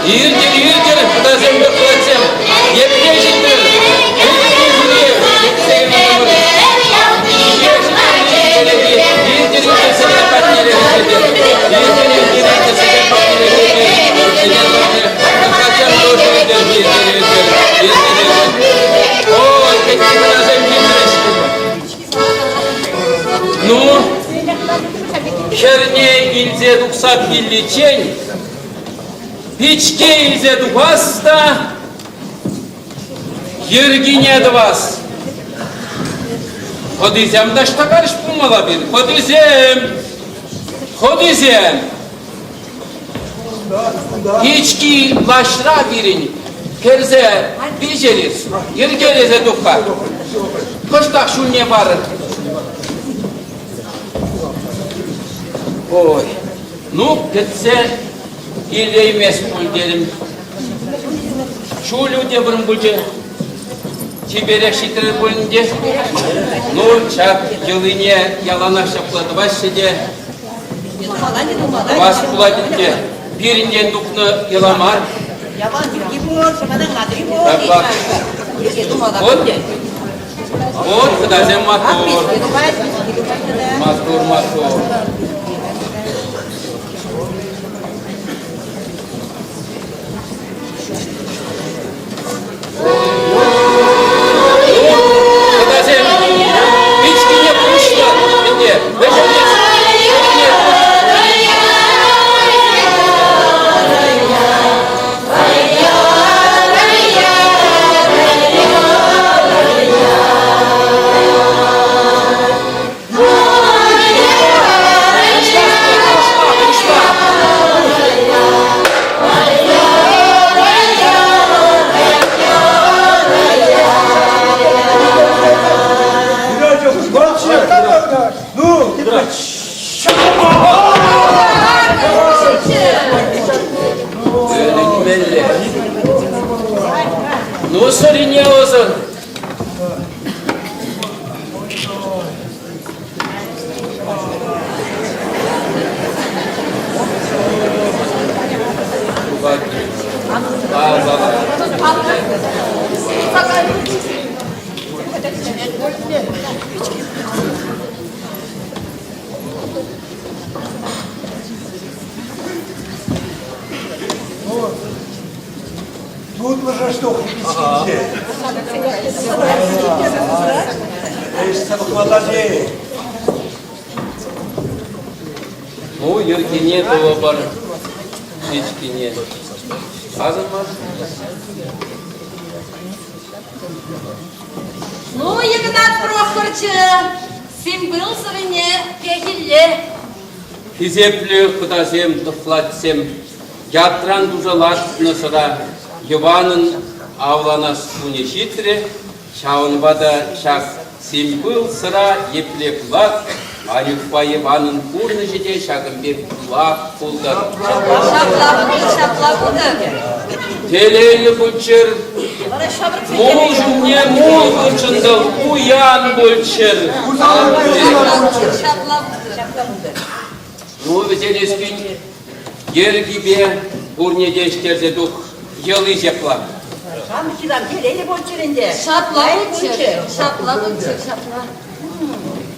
G: Иртӗр, иртӗр, хӑтасемпе хӑтасем. Епле ҫитрӗр? Ну, хӗрне илсе тухса киличчен пичке илсе тухас та йӗркине тӑвас. Хӑтисем таҫта карӗҫ пулмалла пир. Хӑтисем! Хӑтисем! Пички лаҫра пирӗн кӗрсе пиҫерес, йӗркелесе тух-ха. Кӑштах ҫулне парӑр. Ой, ну, кӗтсе илеймест пуль терӗм. Ҫулӗ те вӑрӑм пулчӗ. Чиперех ҫитрӗ пуль ӗнтӗ. Ну, ҫак йӑлине яланах ҫапла тӑваҫҫӗ те. Тӑвас пулать ӗнтӗ. Пирӗнтен тухнӑ йӑла мар. Ҫапла. Вот, вот, хӑтасем маттур. Маттур, маттур. Хӑтасем, пичкине пуҫлӑр ӗнтӗ.
L: Пуҫлас-и?
G: Ну, йӗркене тӑвӑпӑр, ҫеҫкене. Асӑнмас.
D: Ну, Игнат Прохорчӑ, симпыл сӑрине пехилле.
G: Хисеплӗ хӑтасем, тӑхлачсем, ятран туса лартнӑ сӑра Йӑванӑн авланас кунӗ ҫитрӗ, Ҫавӑнпа та ҫак симпыл сӑра епле пылак, Анюкпа Иванӑн пурнӑҫӗ те ҫакӑн пек пылак пултӑр.
D: Ҫапла пултӑр, ҫапла пултӑр.
G: Телейлӗ пулччӑр, мул ҫумне мул хутшӑнтӑр, пуян пулччӑр.
D: Ҫапла пултӑр.
G: Ну, вӗсен ӗҫкин йӗркипе пурне те ӗҫтерсе тух, йӑли ҫапла.
M: Хам ҫырам телейлӗ пулччӑр ӗнтӗ.
D: Ҫапла пулччӑр, ҫапла пулччӑр, ҫапла.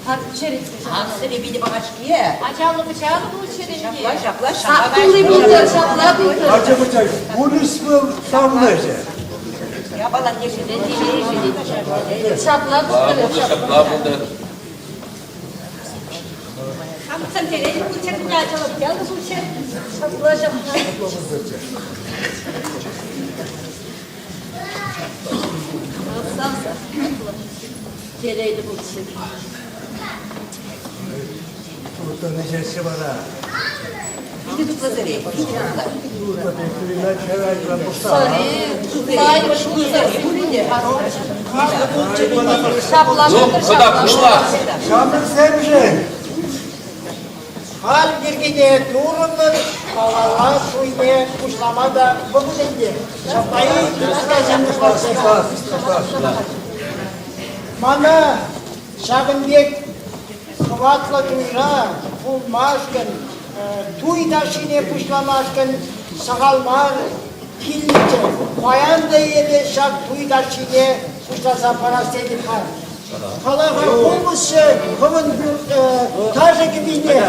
M: Ансӑрӗ питӗ пахачки.
D: Ачаллӑ пӑчаллӑ пулччӑр ӗнтӗ.
M: Ҫапла, ҫапла,
D: Сак тулли пултӑр, ҫапла пултӑр.
L: Ача-пӑча пурнӑҫ вӑл савӑнӑҫӗ.
D: Ҫапла пултӑр,
G: ҫапла пултӑр.
D: Хамӑрсем телейлӗ пулччӑр, ачалӑх яллӑ пулччӑр. Ҫапла, ҫапла. Телейлӗ пулччӑр.
L: Туртӑн ӗҫеҫҫӗ вара.
M: Питӗ тутлӑ сӗре, питӗ тутлӑ.
L: Тутлӑ пек туйӑнать, хӗр пуҫтарнӑ.
G: Ну, хӑта пуҫла.
L: Ҫамрӑксемшӗн
N: Халь йӗркене турӑмӑр, малалла суйне пуҫлама та вӑхӑт ӗнтӗ. Ҫапла-и? Мана ҫакӑн пек хӑватлӑ туйра пулмашкӑн, туй ташшине пуҫламашкӑн сахал мар килнӗччӗ. Паян та эпӗ ҫак туй ташшине пуҫласа парас тетӗп-ха. Кала-ха, пулмӑшчӗ хӑвӑн ташӑ кӗпине.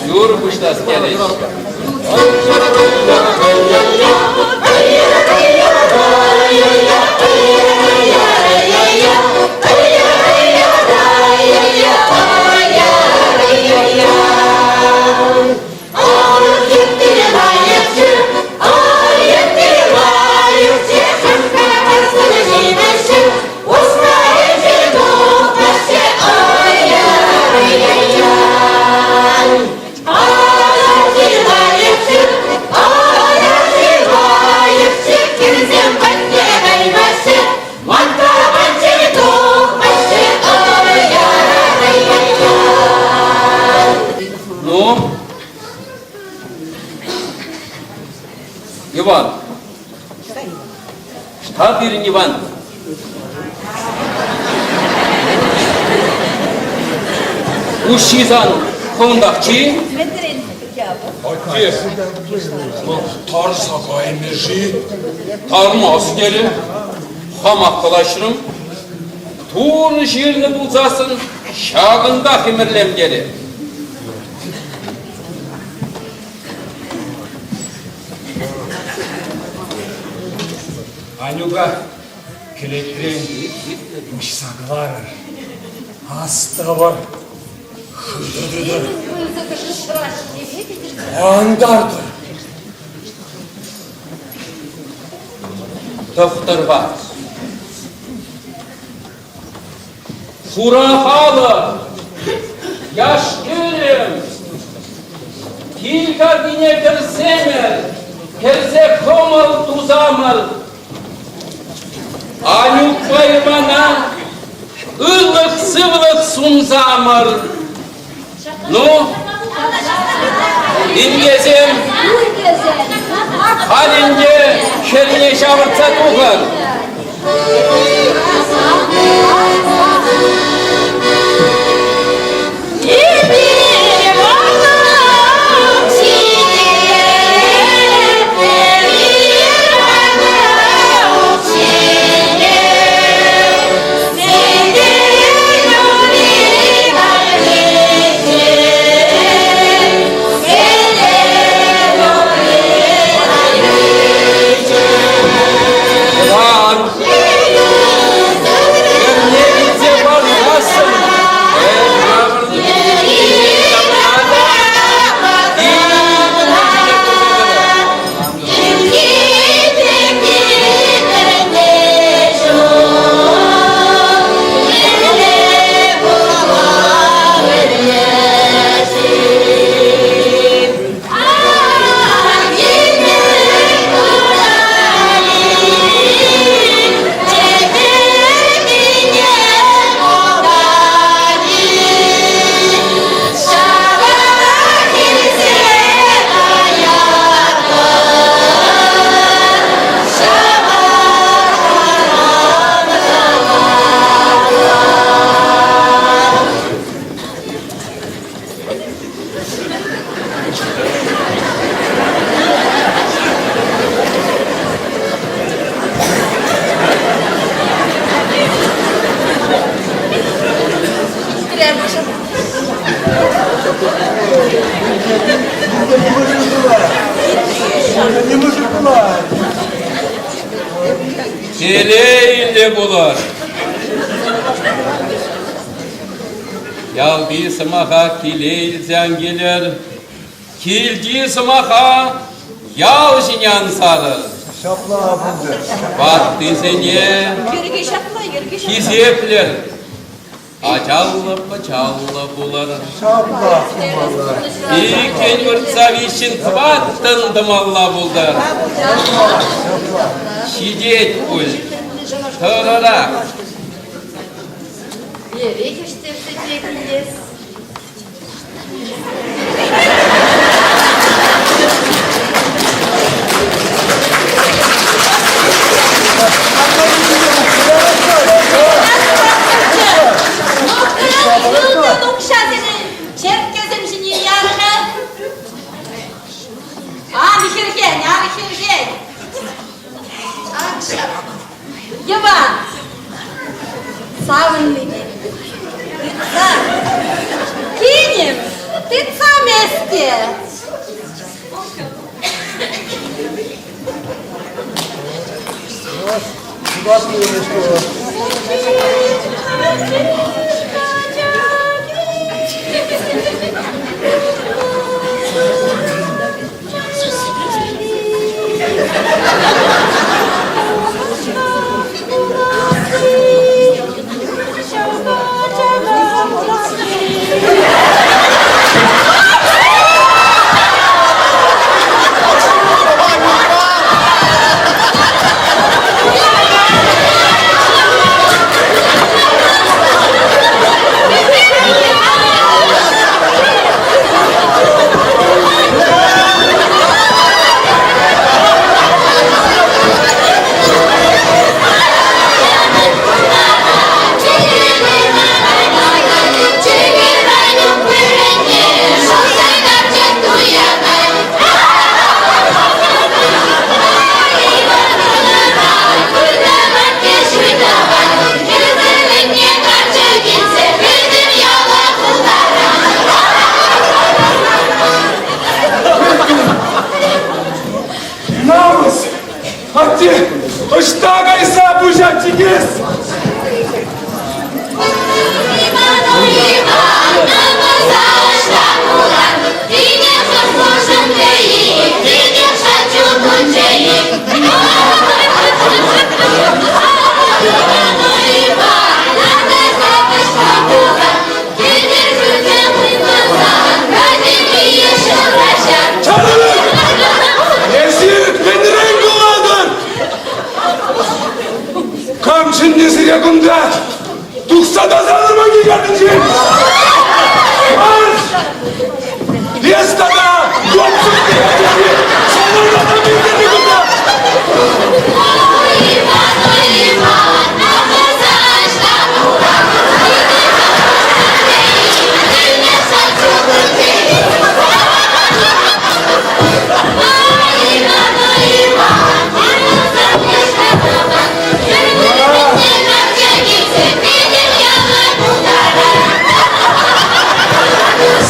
G: Юрӑ пуҫлас терӗҫ. Ну, Иван. Что пирӗн Иван? Уҫҫи сан хӑвӑнтахчи? Атте, тарса каймӗ-ши? Тармас терӗ. Хамах калаҫрӑм. Турӑ ҫырнӑ пулсассӑн ҫакӑнтах ӗмӗрлем терӗ.
I: Анюка кӗлетрен уҫса кӑларӑр. Астӑвӑр. Хытӑ тытӑр. Антартӑр.
G: Тӑхтӑрпа. Хура халӑх, яш-кӗрӗм, кил картине кӗрсемӗр, кӗрсе кӑмӑл тусамӑр. Анюкпа Ивана ырлӑх-сывлӑх сунсамӑр. Ну, инкесем, халь ӗнтӗ хӗрне ҫавӑртса тухӑр. Тӑван хӗрне килсе парсассӑн Телейлӗ пулӑр! Ялти сӑмаха киле илсе ан килӗр, килти сӑмаха ял ҫине ан сарӑр.
L: Ҫапла пултӑр.
G: Ваттисене хисеплӗр, Ачаллӑ-пӑчаллӑ пулӑр.
L: Ҫапла пулмалла.
G: Иккӗн выртса виҫҫӗн тӑваттӑн тӑмалла пултӑр. Ҫитет пуль. Тӑрӑрах.
D: Эрех ӗҫтерсе те килес. Ылтӑн укҫасене черккесем ҫине ярӑр. Ан хӗрхен, ан хӗрхен. Ан ҫап. Йӑван, савӑннине тытса, кинӗм, тытсам эс те.
I: чӗннӗ сире кунта? Тухса тасалӑр ман картинчен! Марш! Лес тата! Санӑр тата мӗн кунта?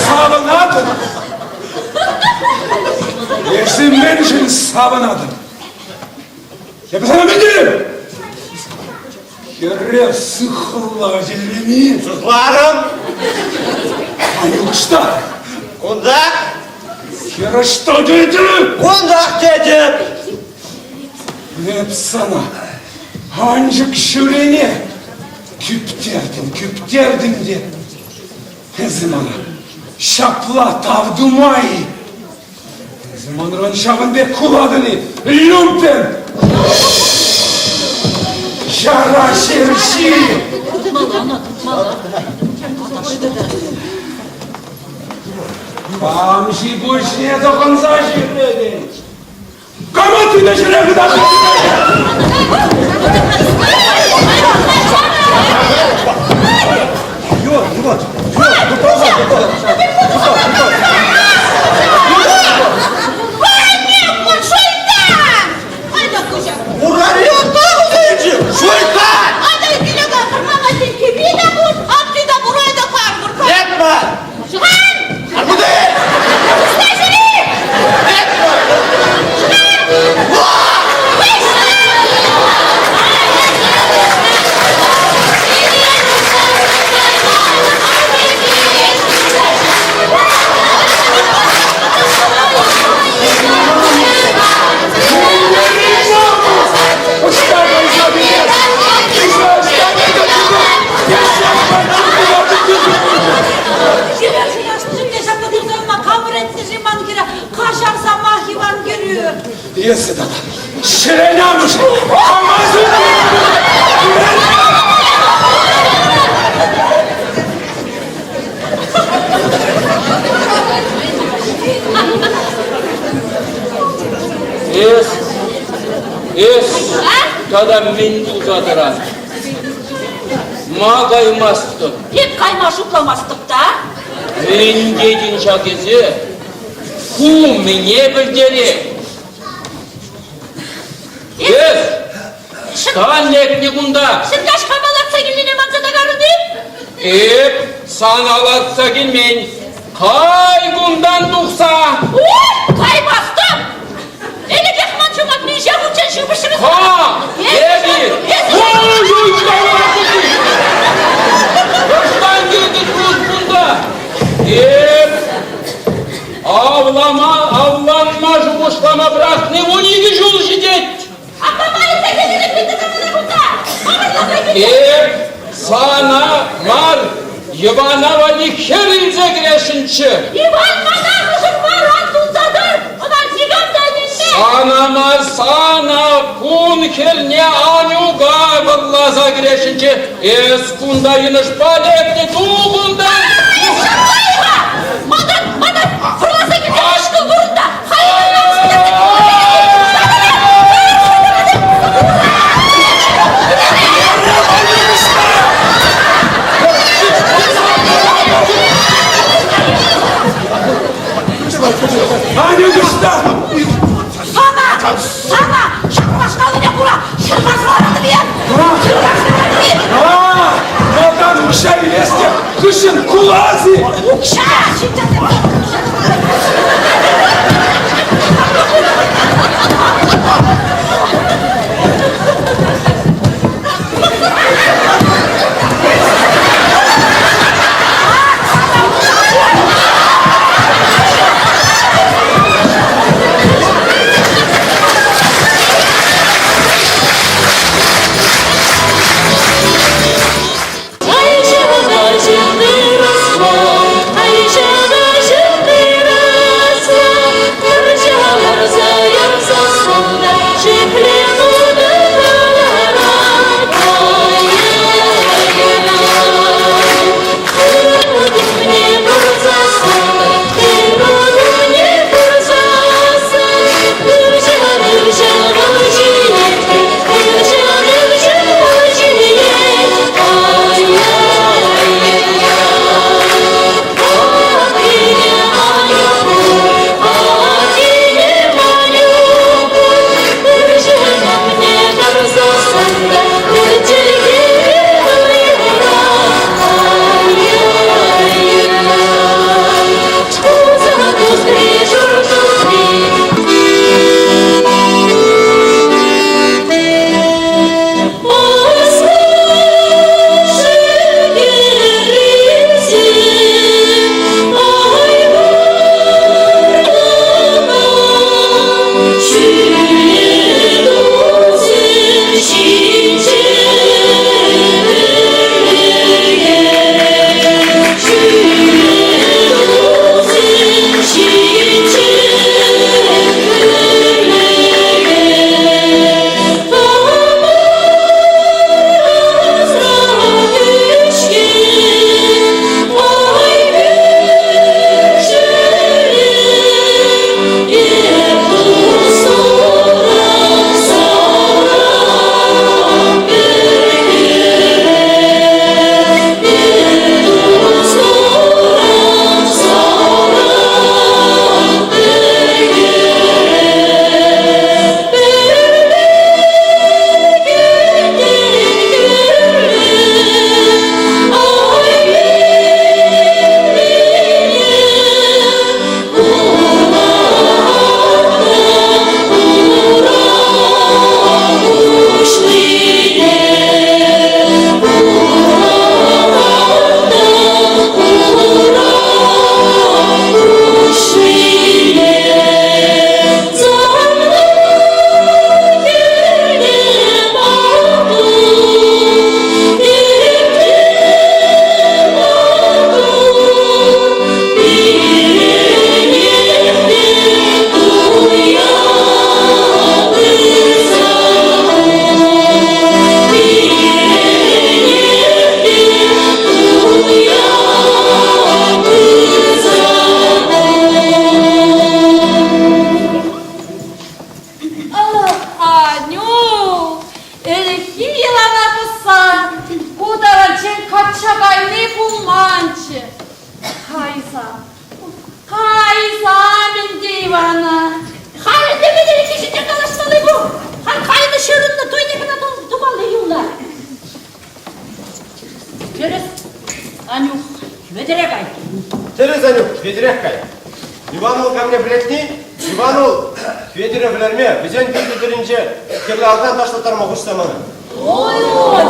I: Савӑнатӑн? Эсӗ мӗншӗн савӑнатӑн? Эпӗ сана мӗн терӗм? Хӗре сыхла тӗллени.
A: Сыхларӑм.
I: Анюк ӑҫта?
A: Кунта.
I: Хӗр ӑҫта тетӗп?
A: Кунтах тетӗп.
I: Эп сана анчӑк ҫӳрене кӳптертӗм, кӳптертӗм те эсӗ мана ҫапла тав тума-и? Эсӗ манран ҫавӑн пек кулатӑн-и, люмпен? Ҫара ҫерҫи! Кам ҫи-пуҫне тӑхӑнса ҫӳретӗн? Кама тытӑ ҫӗре хытарса
L: Юр, Юр, Юр,
A: Etme!
I: Ӑҫта кайса кӗрес? Ӑҫта Эсӗ тата ҫӗрен амӑшӗ
G: Эс, эс тата мӗн туса тӑран? Ма каймастӑн?
D: Эп кайма шутламастӑп та.
G: Мӗн тетӗн ҫак эсӗ? Ку мӗне пӗлтерет? Эс! Ӑҫтан лекнӗ кунта?
D: Ҫӗркаҫ кама лартса килнине манса та карӑн-и?
G: Эп сана лартса килмен. Кай кунтан тухса!
D: Ой, каймастӑп! Ӗлӗкех ман ҫума миҫе хутчен ҫыпӑҫрӗ.
G: Ха! Эпир! Ой, Ӑҫтан килтӗн кунта? Эп авлама, авланма шухӑшлама пӑрахни 12 ҫул ҫитет. Эп сана мар, Йӑвана валли хӗр илсе кӗресшӗнччӗ.
D: Иван мана мӑшӑр мар, ан тунса тӑр, ӑна никам та ӗненмест.
G: Сана мар, сана кун хӗрне Анюка вӑрласа кӗресшӗнччӗ. Эс кунта йӑнӑшпа лекнӗ, ту кунта.
D: Мана, мана вӑрласа килсе мӑшкӑл вырӑнта.
I: Аня ӑҫта?
H: Сана! Сана! Ҫакнашкаллине кура ҫырмасӑр
I: А, малтан укҫа илес те хыҫҫӑн кулас-и?
H: Укҫа!
D: Тӗрӗс, Анюк, Хветӗре кай.
A: Тӗрӗс, Анюк, Хветӗрех кай. Иван вӑл камне пӗлетни? Иван вӑл Хветӗре вӗлерме, вӗсен пӳрчӗ тӗлӗнче хӗрлӗ автан ташлаттарма хушса мана.
D: Ой, ой,